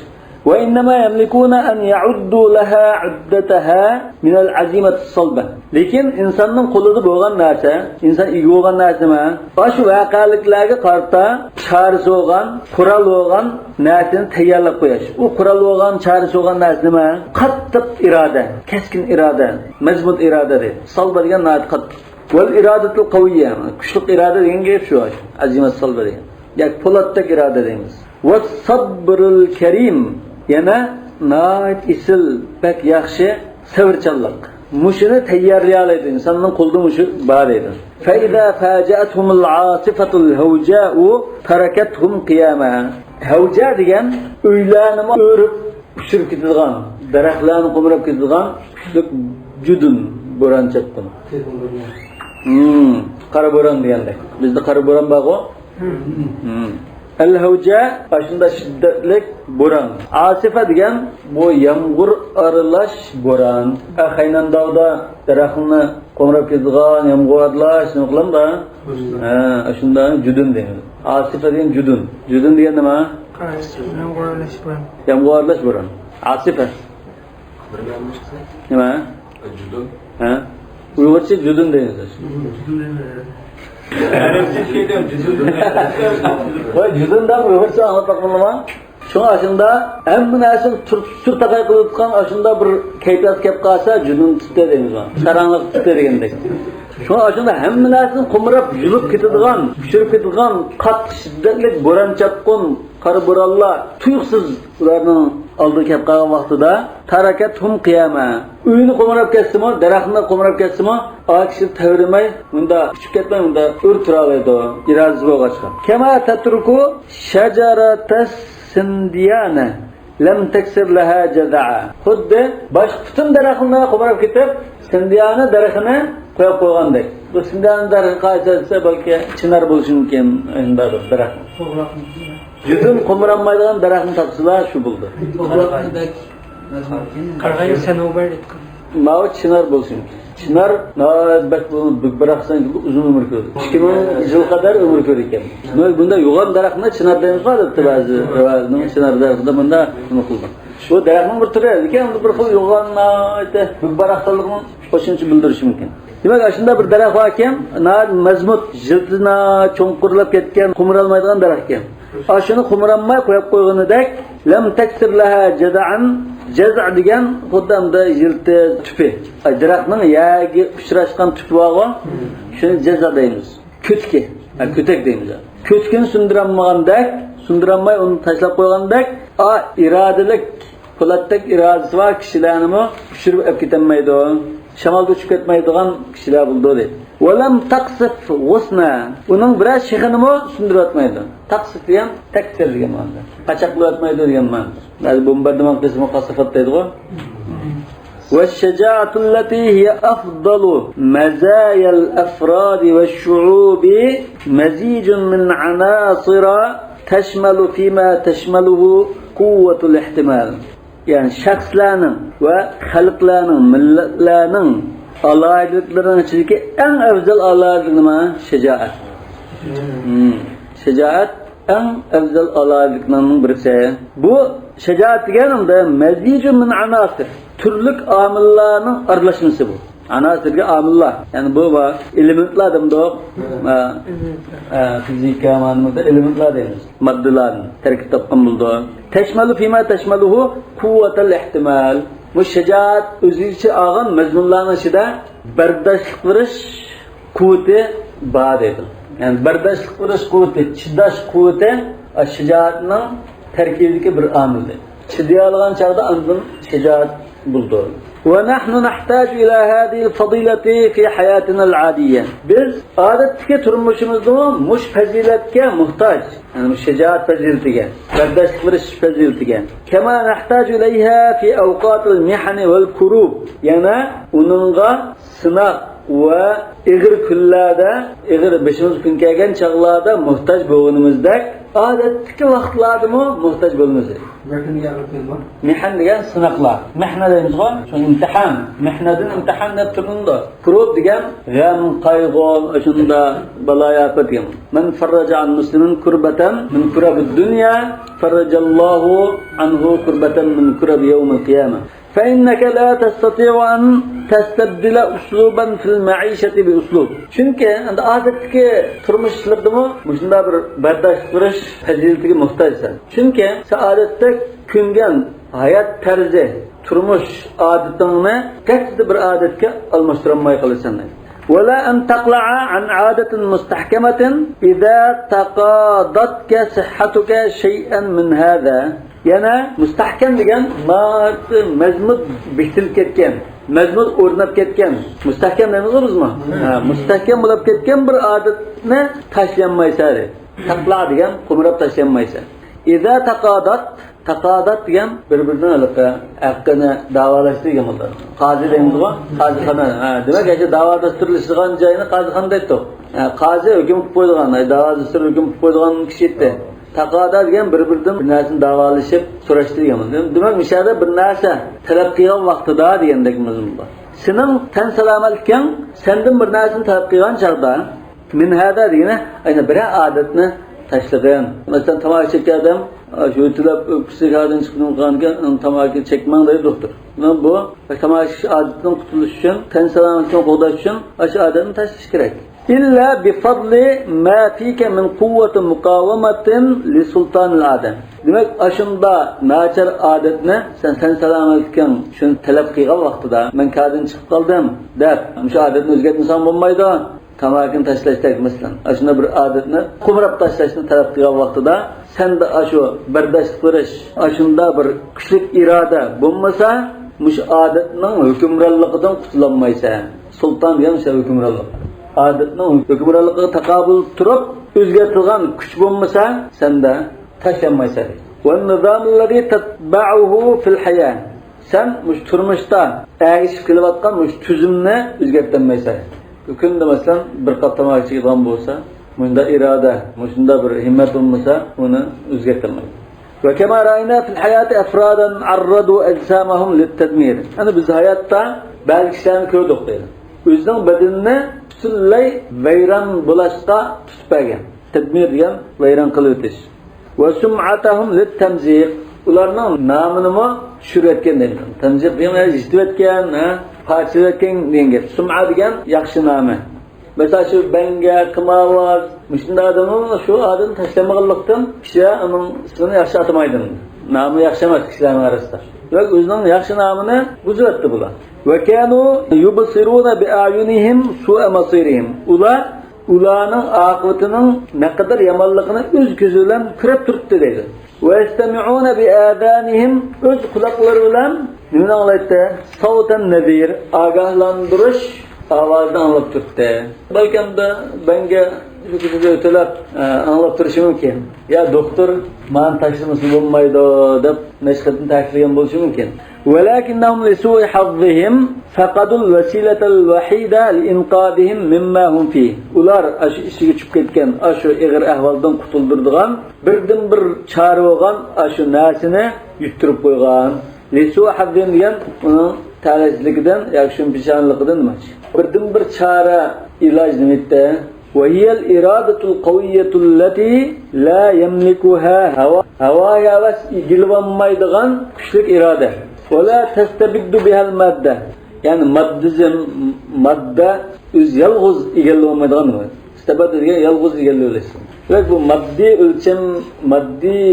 وإنما يملكون أن يعدوا لها عدتها من العزيمة الصلبة. لېكىن ئىنساننىڭ قولىدا بولغان نەرسە، ئىنسان ئىگە بولغان نەرسە نېمە؟ ئاشۇ ۋەقەلىكلەرگە قارىتا چارىسى بولغان، قورال بولغان نەرسىنى تەييارلاپ قويۇش. ئۇ قورال بولغان، چارىسى بولغان نەرسە نېمە؟ قاتتىق ئىرادە، كەسكىن ئىرادە، مەزمۇت ئىرادە دەيدۇ. سالبا دېگەن ناھايىتى قاتتىق. والإرادة القوية، كۈچلۈك ئىرادە دېگەن گەپ شۇ، ئەزىمەت سالبا دېگەن. ياكى پولاتتەك ئىرادە دەيمىز. والصبر الكريم، يەنە ناھايىتى ئېسىل، بەك ياخشى سەۋرچانلىق. مۇشۇنى تەييارلىيالايدۇ، ئىنساننىڭ قولىدا مۇشۇ بار دەيدۇ. فإذا فاجأتهم العاصفة الهوجاء تركتهم قياما. ھەۋجا دېگەن ئۆيلەرنىمۇ ئۆرۈپ ئۇچۇرۇپ كېتىدىغان، دەرەخلەرنى قومۇرۇپ كېتىدىغان كۈچلۈك جۇدۇن، بوران چاپقۇن. ھىم، قارا بوران دېگەندەك. بىزدە قارا بوران بارغۇ. ھىم. ئەل ھەۋجا، ئاشۇنداق شىددەتلىك بوران. ئاسىفە دېگەن بۇ يامغۇر ئارىلاش بوران. ئە، خەينەنداغدا دەرەخنى قومۇرۇپ كېتىدىغان يامغۇر ئارىلاش نېمە قىلامدا؟ ھە، ئاشۇنداق جۇدۇن دەيمىز. ئاسىفە دېگەن جۇدۇن. جۇدۇن دېگەن نېمە؟ يامغۇر ئارىلاش بوران. يامغۇر ئارىلاش بوران. ئاسىفە. نېمە؟ جۇدۇن. ھە؟ ئۇيغۇرچە جۇدۇن دەيمىز. ۋاي، جۇدۇن دەپ ئۇيغۇرچە ئاڭلاتماق بولىدۇ. شۇڭا ئاشۇندا ھەممە نەرسىنى تۈر-، تۈرتەقەي قىلىۋاتقان ئاشۇندا بىر كەيپىيات كەپ قالسا، جۇدۇن تۇتتى دەيمىز. ساراڭلىق تۇتتى دېگەندەك. شۇڭا ئاشۇندا ھەممە نەرسىنى قومۇرۇپ، يۇلۇپ كېتىدىغان، چۈشۈرۈپ كېتىدىغان قاتتىق شىددەتلىك بوران-چاپقۇن، قارا بورانلار تۇيۇقسىز ئۇلارنىڭ ئالدىغا كەپ قالغان ۋاقتىدا، تركتهم قياما. ئۆينى قومۇراپ كەتسىمۇ، دەرەخنى قومۇراپ كەتسىمۇ، ئا كىشى تەۋرىمەي، مۇندا ئۇچۇپ كەتمەي، مۇندا ئۆرە تۇرالايدۇ، ئىرادىسى بولغاچقا. كما تترك شجرة السنديانة لم تكسر لها جذعا. خۇددى باشقا پۈتۈن دەرەخنى قومۇراپ كېتىپ، سىندىيانە دەرىخىنى قويۇپ قويغاندەك. بۇ سىندىيانە دەرىخى قايسى دېسە، بەلكى چىنار بولۇشى مۇمكىن، شۇنداق بىر دەرەخ. جۇدۇن قومۇرالمايدىغان دەرەخنى تاپسىلا، شۇ بولدى. قارىغاينى سەنوبەر ئېيتقان. ماۋۇ چىنار بولسۇن. چىنار ناھايىتى بەك بۇ، بىر باراقسان ئۇزۇن ئۆمۈر كۆردى. ئىككى مىڭ يىل قەدەر ئۆمۈر كۆرىدىكەن. بۇندا يوغان دەرەخنى چىنار دەيمىز، ئادەتتە بەزى رىۋايەتنىڭ چىنار دەرىخىدە مۇندا نېمە قىلدى. بۇ دەرەخنىڭ بىر تۈرى، لېكىن بىر خىل يوغان، ناھايىتى بىر باراقسانلىقنى قوشۇمچە بىلدۈرۈشى مۇمكىن. دېمەك، ئاشۇنداق بىر دەرەخ باركەن، ناھايىتى مەزمۇت، يىلتىزى ناھايىتى چوڭقۇرلاپ كەتكەن، قومۇرالمايدىغان دەرەخكەن. ئاشۇنى قومۇرالماي قويۇپ قويغىنىدەك، لەم تەكسىر لەھا جەزئەن، جەزئ دېگەن خۇددى ئەمدى يىلتىز تۈپى. ئاي، دەرەخنىڭ يەرگە ئۇچراشقان تۈپى بارغۇ، شۇنى جەزئ دەيمىز. كۆتۈكى، ھە، كۆتەك دەيمىز. كۆتۈكىنى سۇندۇرالمىغاندەك، سۇندۇرالماي ئۇنى تاشلاپ قويغاندەك، ئا، ئىرادىلىك، پولاتتەك ئىرادىسى بار كىشىلەرنىمۇ ئۇچۇرۇپ ئەپ كېتەلمەيدۇ. شامالدا ئۇچۇپ كەتمەيدىغان كىشىلەر بولىدۇ دەيدۇ. ۋەلەم تەقسىف غۇسنە. ئۇنىڭ بىرەر شېخىنىمۇ سۇندۇرۇۋەتمەيدۇ. تەقسىف دېگەن تەكسىر دېگەن مەنىدە. پاچاق قىلىۋەتمەيدۇ دېگەن مەنىدە. بەزى بومباردىمان قىلسىمۇ قاسافات دەيدىغۇ. والشجاعة التي هي أفضل مزايا الأفراد والشعوب مزيج من عناصر تشمل فيما تشمله قوة الاحتمال. يەنى شەخسلەرنىڭ ۋە خەلقلەرنىڭ، مىللەتلەرنىڭ ئالاھىدىلىكلىرىنىڭ ئىچىدىكى ئەڭ ئەۋزەل ئالاھىدىلىك نېمە؟ شاجائەت. ھىم. شاجائەت ئەڭ ئەۋزەل ئالاھىدىلىكلەرنىڭ بىرسى. بۇ شاجائەت دېگەن ئەمدى مەزىجۇ مىن ئاناسىر، تۈرلۈك ئامىللارنىڭ ئارىلاشمىسى بۇ. ئاناسىرگە ئامىللار. يەنى بۇ بار. ئېلېمېنتلار دېمىدۇق. ھە. ھە، فىزىكا، مانا بۇ يەردە ئېلېمېنتلار دەيمىز. ماددىلارنى تەركىب تاپقان بولىدۇ. تەشمەلۇ فىما تەشمەلۇھۇ قۇۋۋەتەل ئېھتىمال. بۇ شىجائەت ئۆز ئىچىگە ئالغان مەزمۇنلارنىڭ ئىچىدە بەرداشلىق بېرىش قۇۋۋىتى بار دەيدۇ. يەنى بەرداشلىق بېرىش قۇۋۋىتى، چىداش قۇۋۋىتى شىجائەتنىڭ تەركىبىدىكى بىر ئامىل دەيدۇ. چىدىيالىغان چاغدا ئاندىن شىجائەت بولىدۇ. ونحن نحتاج إلى هذه الفضيلة في حياتنا العادية. بىز ئادەتتىكى تۇرمۇشىمىزدىمۇ مۇشۇ پەزىلەتكە موھتاج. يەنى مۇشۇ شىجائەت پەزىلىتىگە، بەرداشلىق بېرىش پەزىلىتىگە. كما نحتاج إليها في أوقات المحن والكروب. يەنە ئۇنىڭغا سىناق ۋە ئېغىر كۈنلەردە، ئېغىر بېشىمىزغا كۈن كەلگەن چاغلاردا موھتاج بولغىنىمىزدەك، ئادەتتىكى ۋاقىتلاردىمۇ موھتاج بولىمىز. مەھنە دېگەن سىناقلار. مەھنە دەيمىزغۇ، شۇ ئىمتىھان. مەھنەدىن ئىمتىھان دەپ تۇرۇلىدۇ. كۇرۇب دېگەن غەم، قايغۇ، شۇندا بالايىئاپەت دېگەن. من فرج عن مسلم كربة من كرب الدنيا فرج الله عنه كربة من كرب يوم القيامة. فإنك لا تستطيع أن تستبدل أسلوبا في المعيشة بأسلوب. چۈنكى ئەمدى ئادەتتىكى تۇرمۇش ئىشلىرىدىمۇ مۇشۇنداق بىر بەرداشلىق بېرىش پەزىلىتىگە موھتاجسەن. چۈنكى سەن ئادەتتە كۆنگەن ھايات تەرزى، تۇرمۇش ئادىتىڭنى قەتئىي بىر ئادەتكە ئالماشتۇرالماي قالىسەن. ولا أن تقلع عن عادة مستحكمة إذا تقاضتك صحتك شيئا من هذا. يەنە مۇستەھكەم دېگەن مەزمۇت بېكىتىلىپ كەتكەن، مەزمۇت ئورناپ كەتكەن، مۇستەھكەم دەيمىزغۇ بىزمۇ؟ ھە، مۇستەھكەم بولۇپ كەتكەن بىر ئادەتنى تاشلىيالمايسەن. تەقلا دېگەن قومۇراپ تاشلىيالمايسەن. ئىزا تاقادات، تاقادات دېگەن بىر-بىرىنىڭ ھېلىقى ھەققىنى داۋالاشتى دېگەن بولىدۇ. قازى دەيمىزغۇ؟ قازىخانا. ھە، دېمەك، ئاشۇ داۋالاشتۇرۇلىدىغان جاينى قازىخانا دەيتتۇق. ھە، قازى ھۆكۈم قىلىپ قويىدىغان، داۋالاشتۇرۇپ ھۆكۈم قىلىپ قويىدىغان كىشى ئىدى. تاقادا دېگەن بىر-بىرىدىن بىر نەرسىنى داۋالىشىپ سوراشتى دېگەن. دېمەك، مۇشۇ يەردە بىر نەرسە تەلەپ قىلغان ۋاقتىدا دېگەندەك مەزمۇن بار. سېنىڭ تەن سالامەتلىكىڭ سەندىن بىر نەرسىنى تەلەپ قىلغان چاغدا، مىن ھازا دېگىنى، ئەنە بىرەر ئادەتنى تاشلىغىن. مەسىلەن، تاماكا چېكىدۇ ئادەم، شۇ يۆتىلەپ ئۆپكىسى كادىن چىقىدىغان تاماكا چەكمەڭ دەيدۇ دوختۇر. بۇ تاماكا چېكىش ئادىتىدىن قۇتۇلۇش ئۈچۈن، تەن سالامەتلىكىنى قوغداش ئۈچۈن ئاشۇ ئادەتنى تاشلىشى كېرەك. إلا بفضل ما فيك من قوة مقاومة لسلطان العادة. دېمەك، ئاشۇنداق ناچار ئادەتنى سەن، سەن سالامەتلىكىڭ شۇنى تەلەپ قىلغان ۋاقتىدا، مەن كادىن چىقىپ قالدىم دەپ، مۇشۇ ئادەتنى ئۆزگەرتمىسەڭ بولمايدۇ. تاماكىنى تاشلاشتەك، مەسىلەن، ئاشۇنداق بىر ئادەتنى قومۇراپ تاشلاشنى تەلەپ قىلغان ۋاقتىدا، سەندە ئاشۇ بەرداشلىق بېرىش، ئاشۇنداق بىر كۈچلۈك ئىرادە بولمىسا، مۇشۇ ئادەتنىڭ ھۆكۈمرانلىقىدىن قۇتۇلالمايسەن. سۇلتان دېگەن مۇشۇ ھۆكۈمرانلىق. ئادەتنىڭ ھۆكۈمرانلىقىغا تاقابىل تۇرۇپ ئۆزگەرتىدىغان كۈچ بولمىسا، سەندە تاشلانمايسەن. والنظام الذي تتبعه في الحياة. سەن مۇشۇ تۇرمۇشتا ئەگىشىپ كېلىۋاتقان مۇشۇ تۈزۈمنى ئۆزگەرتەلمەيسەن. كۈندە، مەسىلەن، بىر قاپ تاماكا چېكىدىغان بولسا، مۇشۇنداق ئىرادە، مۇشۇنداق بىر ھىممەت بولمىسا، ئۇنى ئۆزگەرتەلمەيدۇ. وكما رأينا في الحياة أفرادا عرضوا أجسامهم للتدمير. ئەنە بىز ھاياتتا بەزى كىشىلەرنى كۆردۇق دەيدۇ. ئۆزىنىڭ بەدىنىنى پۈتۈنلەي ۋەيران بولۇشقا تۇتۇپ بەرگەن. تەدمىر دېگەن ۋەيران قىلىۋېتىش. وسمعتهم للتمزيق. ئۇلارنىڭ نامىنىمۇ چۈشۈرۈۋەتكەن دەيدۇ. تەمزىق دېگەن يېتىۋەتكەن، ھە، پارچىلىۋەتكەن دېگەن گەپ. سۇمئە دېگەن ياخشى نامى. مەسىلەن، شۇ بەڭگە، قىمارۋاز، مۇشۇنداق ئادەمنى شۇ ئادەمنى تاشلىمىغانلىقتىن، كىشىلەر ئۇنىڭ ئىسمىنى ياخشى ئاتىمايدۇ. نامى ياخشى ئەمەس كىشىلەرنىڭ ئارىسىدا. دېمەك، ئۆزىنىڭ ياخشى نامىنى بۇزۇۋەتتى بۇلار. وكانوا يبصرون بأعينهم سوء مصيرهم. ئۇلار ئۇلارنىڭ ئاقىۋىتىنىڭ نەقەدەر يامانلىقىنى ئۆز كۆزى بىلەن كۆرۈپ تۇرۇپتۇ دەيدۇ. ويستمعون بآذانهم، ئۆز قۇلاقلىرى بىلەن نېمىنى ئاڭلايتتى؟ صوت النذير، ئاگاھلاندۇرۇش ئاۋازىنى ئاڭلاپ تۇرۇپتۇ. بەلكەم بەڭگە شۇ كېچىدە ئۆتۈلەپ، ئە، ئاڭلاپ تۇرۇشى مۇمكىن. يا دوختۇر، مانا تاشلىمىسا بولمايدۇ دەپ نەچچە قېتىم تەكىتلىگەن بولۇشى مۇمكىن. ولكنهم لسوء حظهم فقدوا الوسيلة الوحيدة لإنقاذهم مما هم فيه. ئۇلار ئاشۇ ئىچىگە چۈشۈپ كەتكەن ئاشۇ ئېغىر ئەھۋالدىن قۇتۇلدۇرىدىغان بىردىنبىر چارە بولغان ئاشۇ نەرسىنى يۈتتۈرۈپ قويغان. لسوء حظهم دېگەن ئۇنىڭ تەلەيسىزلىكىدىن ياكى شۇمپىچانلىقىدىن دېمەكچى. بىردىنبىر چارە، ئىلاج نېمىدە؟ وهي الإرادة القوية التي لا يملكها هوى. ھاۋا ھەۋەس ئىگىلىۋالمايدىغان كۈچلۈك ئىرادە. ولا تستبد بها المادة. يەنى ماددىزم، ماددا ئۆزى يالغۇز ئىگىلىۋالمايدىغان نېمە؟ ئىستىبات دېگەن يالغۇز ئىگىلىۋېلىش. دېمەك، بۇ ماددىي ئۆلچەم، ماددىي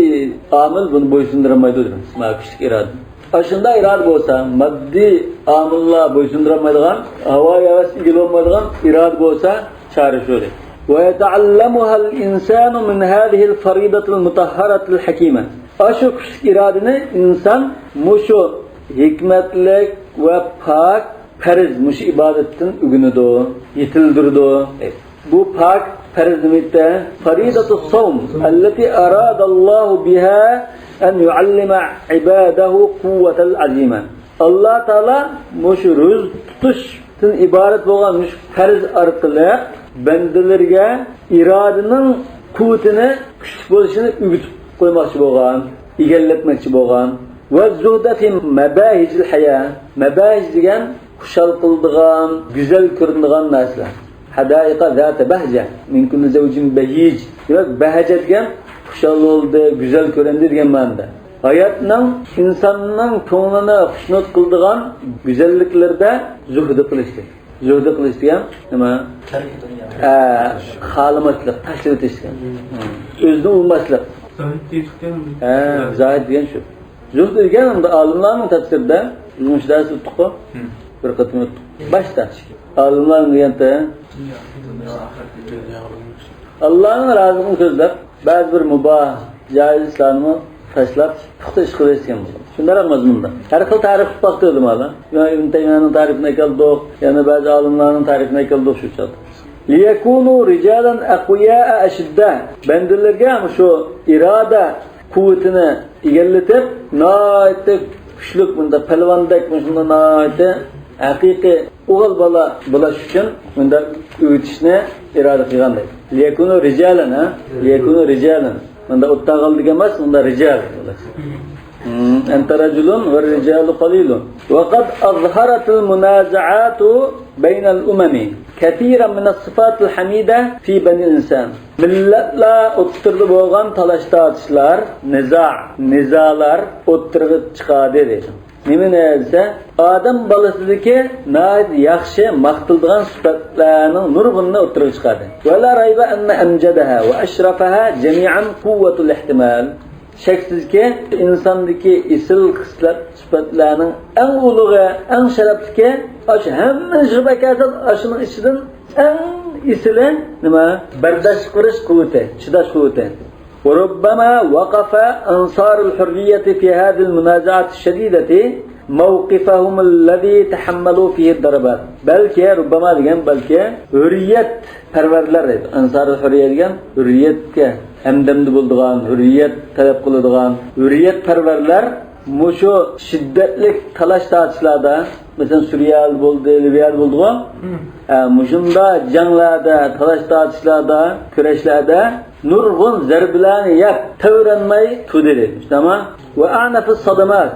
ئامىل بۇنى بويسۇندۇرالمايدۇ دېدىم. مانا كۈچلۈك ئىرادە. ئاشۇنداق ئىرادە بولسا، ماددىي ئامىللار بويسۇندۇرالمايدىغان، ھاۋايى ھەۋەس ئىگىلىۋالمايدىغان ئىرادە بولسا، چارە شۇ. ويتعلمها الإنسان من هذه الفريضة المطهرة الحكيمة. ئاشۇ كۈچلۈك ئىرادىنى ئىنسان مۇشۇ ھېكمەتلىك ۋە پاك پەرز مۇشۇ ئىبادەتتىن ئۆگىنىدۇ، يېتىلدۈرىدۇ. بۇ پاك پەرز نېمە؟ فريضة الصوم التي أراد الله بها أن يعلم عباده قوة العزيمة. ئاللا تائالا مۇشۇ روزا تۇتۇشتىن ئىبارەت بولغان مۇشۇ پەرز ئارقىلىق بەندىلىرىگە ئىرادىنىڭ قۇۋۋىتىنى، كۈچلۈك بولۇشىنى ئۆگىتىپ قويماقچى بولغان، ئىگىلەتمەكچى بولغان. والزهد في مباهج الحياة. مەباھىج دېگەن خۇشال قىلىدىغان، گۈزەل كۆرۈنىدىغان نەرسىلەر. حدائق ذات بهجة من كل زوج بهيج. دېمەك، بەھجە دېگەن خۇشال بولدى، گۈزەل كۆرۈندى دېگەن مەنىدە. ھاياتنىڭ، ئىنساننىڭ كۆڭلىنى خۇشنۇد قىلىدىغان گۈزەللىكلىرىدە زۇھدى قىلىش دېگەن. زۇھدى قىلىش دېگەن نېمە؟ ئە، خالىماسلىق، تاشلىۋېتىش دېگەن. ئۆزىنى ئۇرماسلىق. زاھىد دېيدىكەن. ھە، زاھىد دېگەن شۇ. زۇھد دېگەن ئەمدى ئالىملارنىڭ تەپسىرىدە، بىز مۇشۇ دەرس ئۆتتۇققۇ؟ بىر قېتىم ئۆتتۇق. باشتا. ئالىملار دېگەنتى، ئاللانىڭ رازىلىقىنى كۆزلەپ، بەزى بىر مۇباھ، جائىز ئىشلارنىمۇ تاشلاپ، پۇختا ئىش قىلىۋېتىش دېگەن بولىدۇ. شۇنداق مەزمۇندا. ھەر خىل تەرىپ قىلىپ باقتى ئۆلىمالار. يەنە ئىبن تەيمىيەنىڭ تەرىپىنى ئەكەلدۇق، يەنە بەزى ئالىملارنىڭ تەرىپىنى ئەكەلدۇق شۇ چاغدا. ليكونوا رجالا أقوياء أشداء. بەندىلەرگە مۇشۇ ئىرادە قۇۋۋىتىنى ئىگىلىتىپ، ناھايىتى كۈچلۈك، بۇنداق پەلۋاندەك، مۇشۇنداق ناھايىتى ھەقىقىي ئوغۇل بالا بولۇش ئۈچۈن بۇنداق ئۆگىتىشنى ئىرادە قىلغان دەيدۇ. ليكونوا رجالا، ھە؟ ليكونوا رجالا. مۇنداق ئوتتاغال دېگەن ئەمەس، مۇنداق رىجال. أنت رجل والرجال قليل. وقد أظهرت المنازعات بين الأمم كثيرا من الصفات الحميدة في بني الإنسان. مىللەتلەر ئوتتۇرىدا بولغان تالاش-تارتىشلار، نىزا، نىزالار ئوتتۇرىغا چىقاردى دەيدۇ. نېمىنى دېسە، ئادەم بالىسىدىكى ناھايىتى ياخشى ماختىلىدىغان سۈپەتلەرنىڭ نۇرغۇنىنى ئوتتۇرىغا چىقاردى. ولا ريب أن أمجدها وأشرفها جميعا قوة الاحتمال. شەكسىزكى، ئىنساندىكى ئېسىل خىسلەت سۈپەتلەرنىڭ ئەڭ ئۇلۇغى، ئەڭ شەرەپلىكى، ئاشۇ ھەممىنى يىغىپ ئەكەلسەڭ، ئاشۇنىڭ ئىچىدىن ئەڭ ئېسىلى نېمە؟ بەرداشلىق بېرىش قۇۋۋىتى، چىداش قۇۋۋىتى. وربما وقف أنصار الحرية في هذه المنازعات الشديدة موقفهم الذي تحملوا فيه الضربات. بەلكى، رۇبباما دېگەن بەلكى، ھۆرىيەتپەرۋەرلەر دەيدۇ. ئەنسارۇل ھۆرىيە دېگەن ھۆرىيەتكە ھەمدەمدە بولىدىغان، ھۆرىيەت تەلەپ قىلىدىغان، ھۆرىيەتپەرۋەرلەر مۇشۇ شىددەتلىك تالاش-تارتىشلاردا، مەسىلەن، سۈرىيەدە بولدى، لىۋىيەدە بولدىغۇ، ئە، مۇشۇنداق جەڭلەردە، تالاش-تارتىشلاردا، كۈرەشلەردە نۇرغۇن زەربىلەرنى يەپ، تەۋرەنمەي تۇردى دەيدۇ. شۇنداقمۇ؟ وأعنف الصدمات.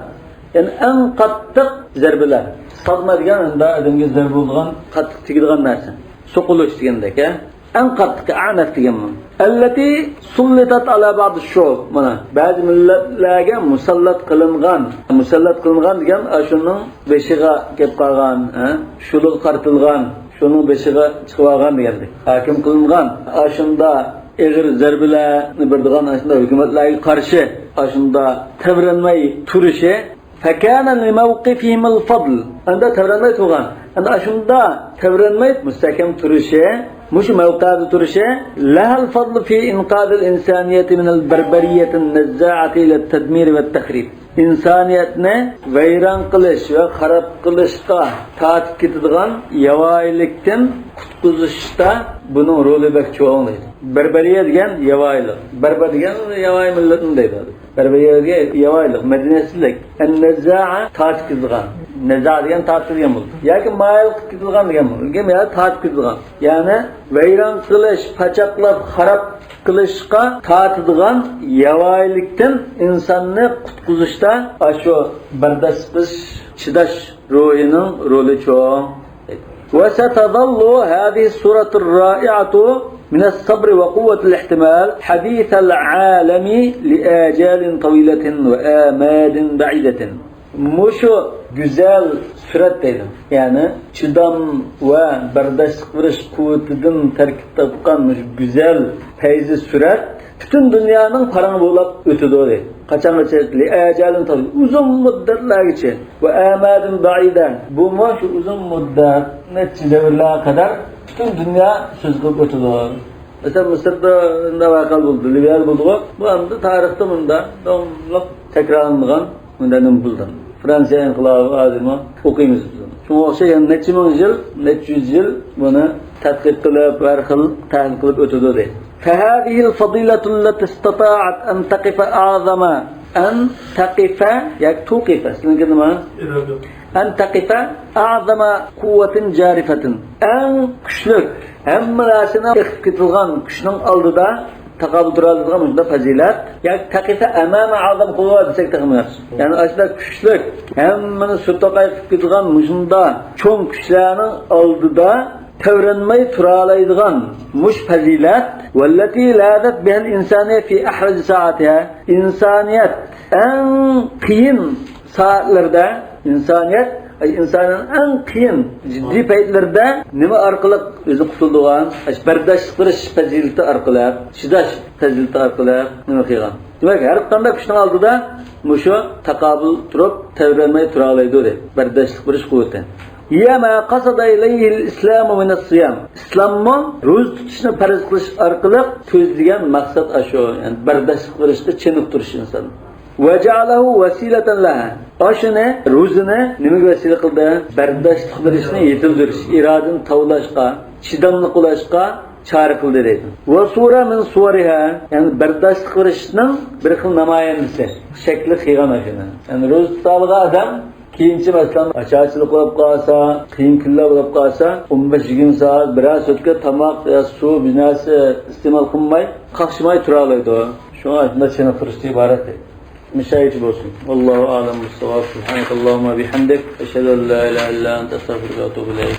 يەنى ئەڭ قاتتىق زەربىلەر. سادما دېگەن ئەمدى ئادەمگە زەربە بولىدىغان، قاتتىق تېگىدىغان نەرسە. سوقۇلۇش دېگەندەك، ھە؟ ئەڭ قاتتىقى ئەنەف دېگەن بۇ. التي سلطت على بعض الشعوب. مانا، بەزى مىللەتلەرگە مۇسەللەت قىلىنغان. مۇسەللەت قىلىنغان دېگەن ئاشۇنىڭ بېشىغا كېلىپ قالغان، ھە؟ شۇلىغا قارىتىلغان، شۇنىڭ بېشىغا چىقىۋالغان دېگەندەك. ھاكىم قىلىنغان ئاشۇنداق ئېغىر زەربىلەرنى بېرىدىغان ئاشۇنداق ھۆكۈمەتلەرگە قارشى ئاشۇنداق تەۋرەنمەي تۇرۇشى، فكان لموقفهم الفضل. ئەمدى تەۋرەنمەي تۇرغان. ئەمدى ئاشۇنداق تەۋرەنمەي مۇستەھكەم تۇرۇشى، مۇشۇ مەۋقەدە تۇرۇشى، لها الفضل في إنقاذ الإنسانية من البربرية النزاعة إلى التدمير والتخريب. ئىنسانىيەتنى ۋەيران قىلىش ۋە خاراب قىلىشقا تارتىپ كېتىدىغان ياۋايىلىكتىن قۇتقۇزۇشتا بۇنىڭ رولى بەك چوڭ دەيدۇ. بەربەرىيە دېگەن ياۋايىلىق. بەربەر دېگەن ياۋايى مىللەتنى دەيدۇ. بەربەرىيەگە ياۋايىلىق، مەدەنىيەتسىزلىك. ئەننەززائە تارتىپ كېتىدىغان. نەزا دېگەن تارتىپ دېگەن بولىدۇ. ياكى مايىل قىلىپ كېتىدىغان دېگەن بولىدۇ. يەنى تارتىپ كېتىدىغان. يەنى ۋەيران قىلىش، پاچاقلاپ، خاراب قىلىشقا تارتىدىغان ياۋايىلىكتىن ئىنساننى قۇتقۇزۇشتا ئاشۇ بەرداشلىق، چىداش روھىنىڭ رولى چوڭ. وستظل هذه الصورة الرائعة من الصبر وقوة الاحتمال حديث العالم لآجال طويلة وآماد بعيدة. مۇشۇ گۈزەل سۈرەت دەيدۇ. يەنى چىدام ۋە بەرداشلىق بېرىش قۇۋۋىتىدىن تەركىب تاپقان مۇشۇ گۈزەل پەيزى سۈرەت پۈتۈن دۇنيانىڭ پارىڭى بولاپ ئۆتىدۇ دەيدۇ. قاچانغىچە؟ لىئەجەلىن تەۋىل، ئۇزۇن مۇددەتلەرگىچە. ۋە ئامەدىن بەئىدە، بۇمۇ شۇ ئۇزۇن مۇددەت، نەچچە دەۋرلەرگە قەدەر پۈتۈن دۇنيا سۆز قىلىپ ئۆتىدۇ. مەسىلەن، مىسىردا مۇنداق ۋەقەلەر بولدى، لىۋىيەدە بولدىغۇ. بۇ ئەمدى تارىختا مۇنداق داۋاملىق تەكرارلىنىدىغان مۇنداق نېمە بولدى. فرانسىيە ئىنقىلابى ھازىرمۇ ئوقۇيمىز بىز بۇنى. شۇنىڭغا ئوخشاش يەنە نەچچە مىڭ يىل، نەچچە يۈز يىل بۇنى تەتقىق قىلىپ، ھەر خىل تەھلىل قىلىپ ئۆتىدۇ دەيدۇ. فهذه الفضيلة التي استطاعت أن تقف أعظم، أن تقف، ياكى توقف، سىزنىڭكى نېمە؟ أن تقف أعظم قوة جارفة. ئەڭ كۈچلۈك، ھەممە نەرسىنى ئېقىپ كېتىدىغان كۈچنىڭ ئالدىدا تاقابىل تۇرالايدىغان مۇشۇنداق پەزىلەت. ياكى تەقىفە ئەمامە ئازام قۇۋۋە دېسەك تېخىمۇ ياخشى. يەنى ئاشۇنداق كۈچلۈك، ھەممىنى سۇتاقاي قىلىپ كېتىدىغان مۇشۇنداق چوڭ كۈچلەرنىڭ ئالدىدا تەۋرەنمەي تۇرالايدىغان مۇشۇ پەزىلەت. والتي لاذت بها الإنسانية في أحرج ساعاتها. ئىنسانىيەت ئەڭ قىيىن سائەتلەردە، ئىنسانىيەت، ئىنساننىڭ ئەڭ قىيىن، جىددىي پەيتلىرىدە نېمە ئارقىلىق ئۆزىنى قۇتۇلدۇرغان؟ ئاشۇ بەرداشلىق بېرىش پەزىلىتى ئارقىلىق، چىداش پەزىلىتى ئارقىلىق نېمە قىلغان؟ دېمەك، ھەر قانداق كۈچنىڭ ئالدىدا مۇشۇ تاقابىل تۇرۇپ، تەۋرەنمەي تۇرالايدۇ، دەيدۇ. بەرداشلىق بېرىش قۇۋۋىتى. هي ما قصد إليه الإسلام من الصيام. ئىسلاممۇ روزا تۇتۇشنى پەرز قىلىش ئارقىلىق كۆزلىگەن مەقسەت ئاشۇ. يەنى بەرداشلىق بېرىشقا چېنىقتۇرۇش ئىنسان. وجعله وسيلة لها. ئاشۇنى، روزىنى نېمىگە ۋەسىلە قىلدى؟ بەرداشلىق بېرىشنى يېتىلدۈرۈش، ئىرادىنى تاۋلاشقا، چىداملىق بولۇشقا چارە قىلدى دەيدۇ. وصورة من صورها، يەنى بەرداشلىق بېرىشنىڭ بىر خىل نامايەندىسى، شەكلى قىلغان ئاشۇنى. يەنى روزا تۇتالىغان ئادەم كېيىنچە، مەسىلەن، ئاچارچىلىق بولۇپ قالسا، قىيىن كۈنلەر بولۇپ قالسا، ئون بەش يىگىرمە سائەت بىرەر سۆتكە تاماق يا سۇ، بىر نەرسە ئىستېمال قىلماي، قاقشىماي تۇرالايدۇ. شۇڭا شۇنداق چېنىقتۇرۇشتىن ئىبارەت. مۇشۇ يەرگىچە بولسۇن. والله أعلم بالصواب. سبحانك اللهم وبحمدك، أشهد أن لا إله إلا أنت، أستغفرك وأتوب إليك.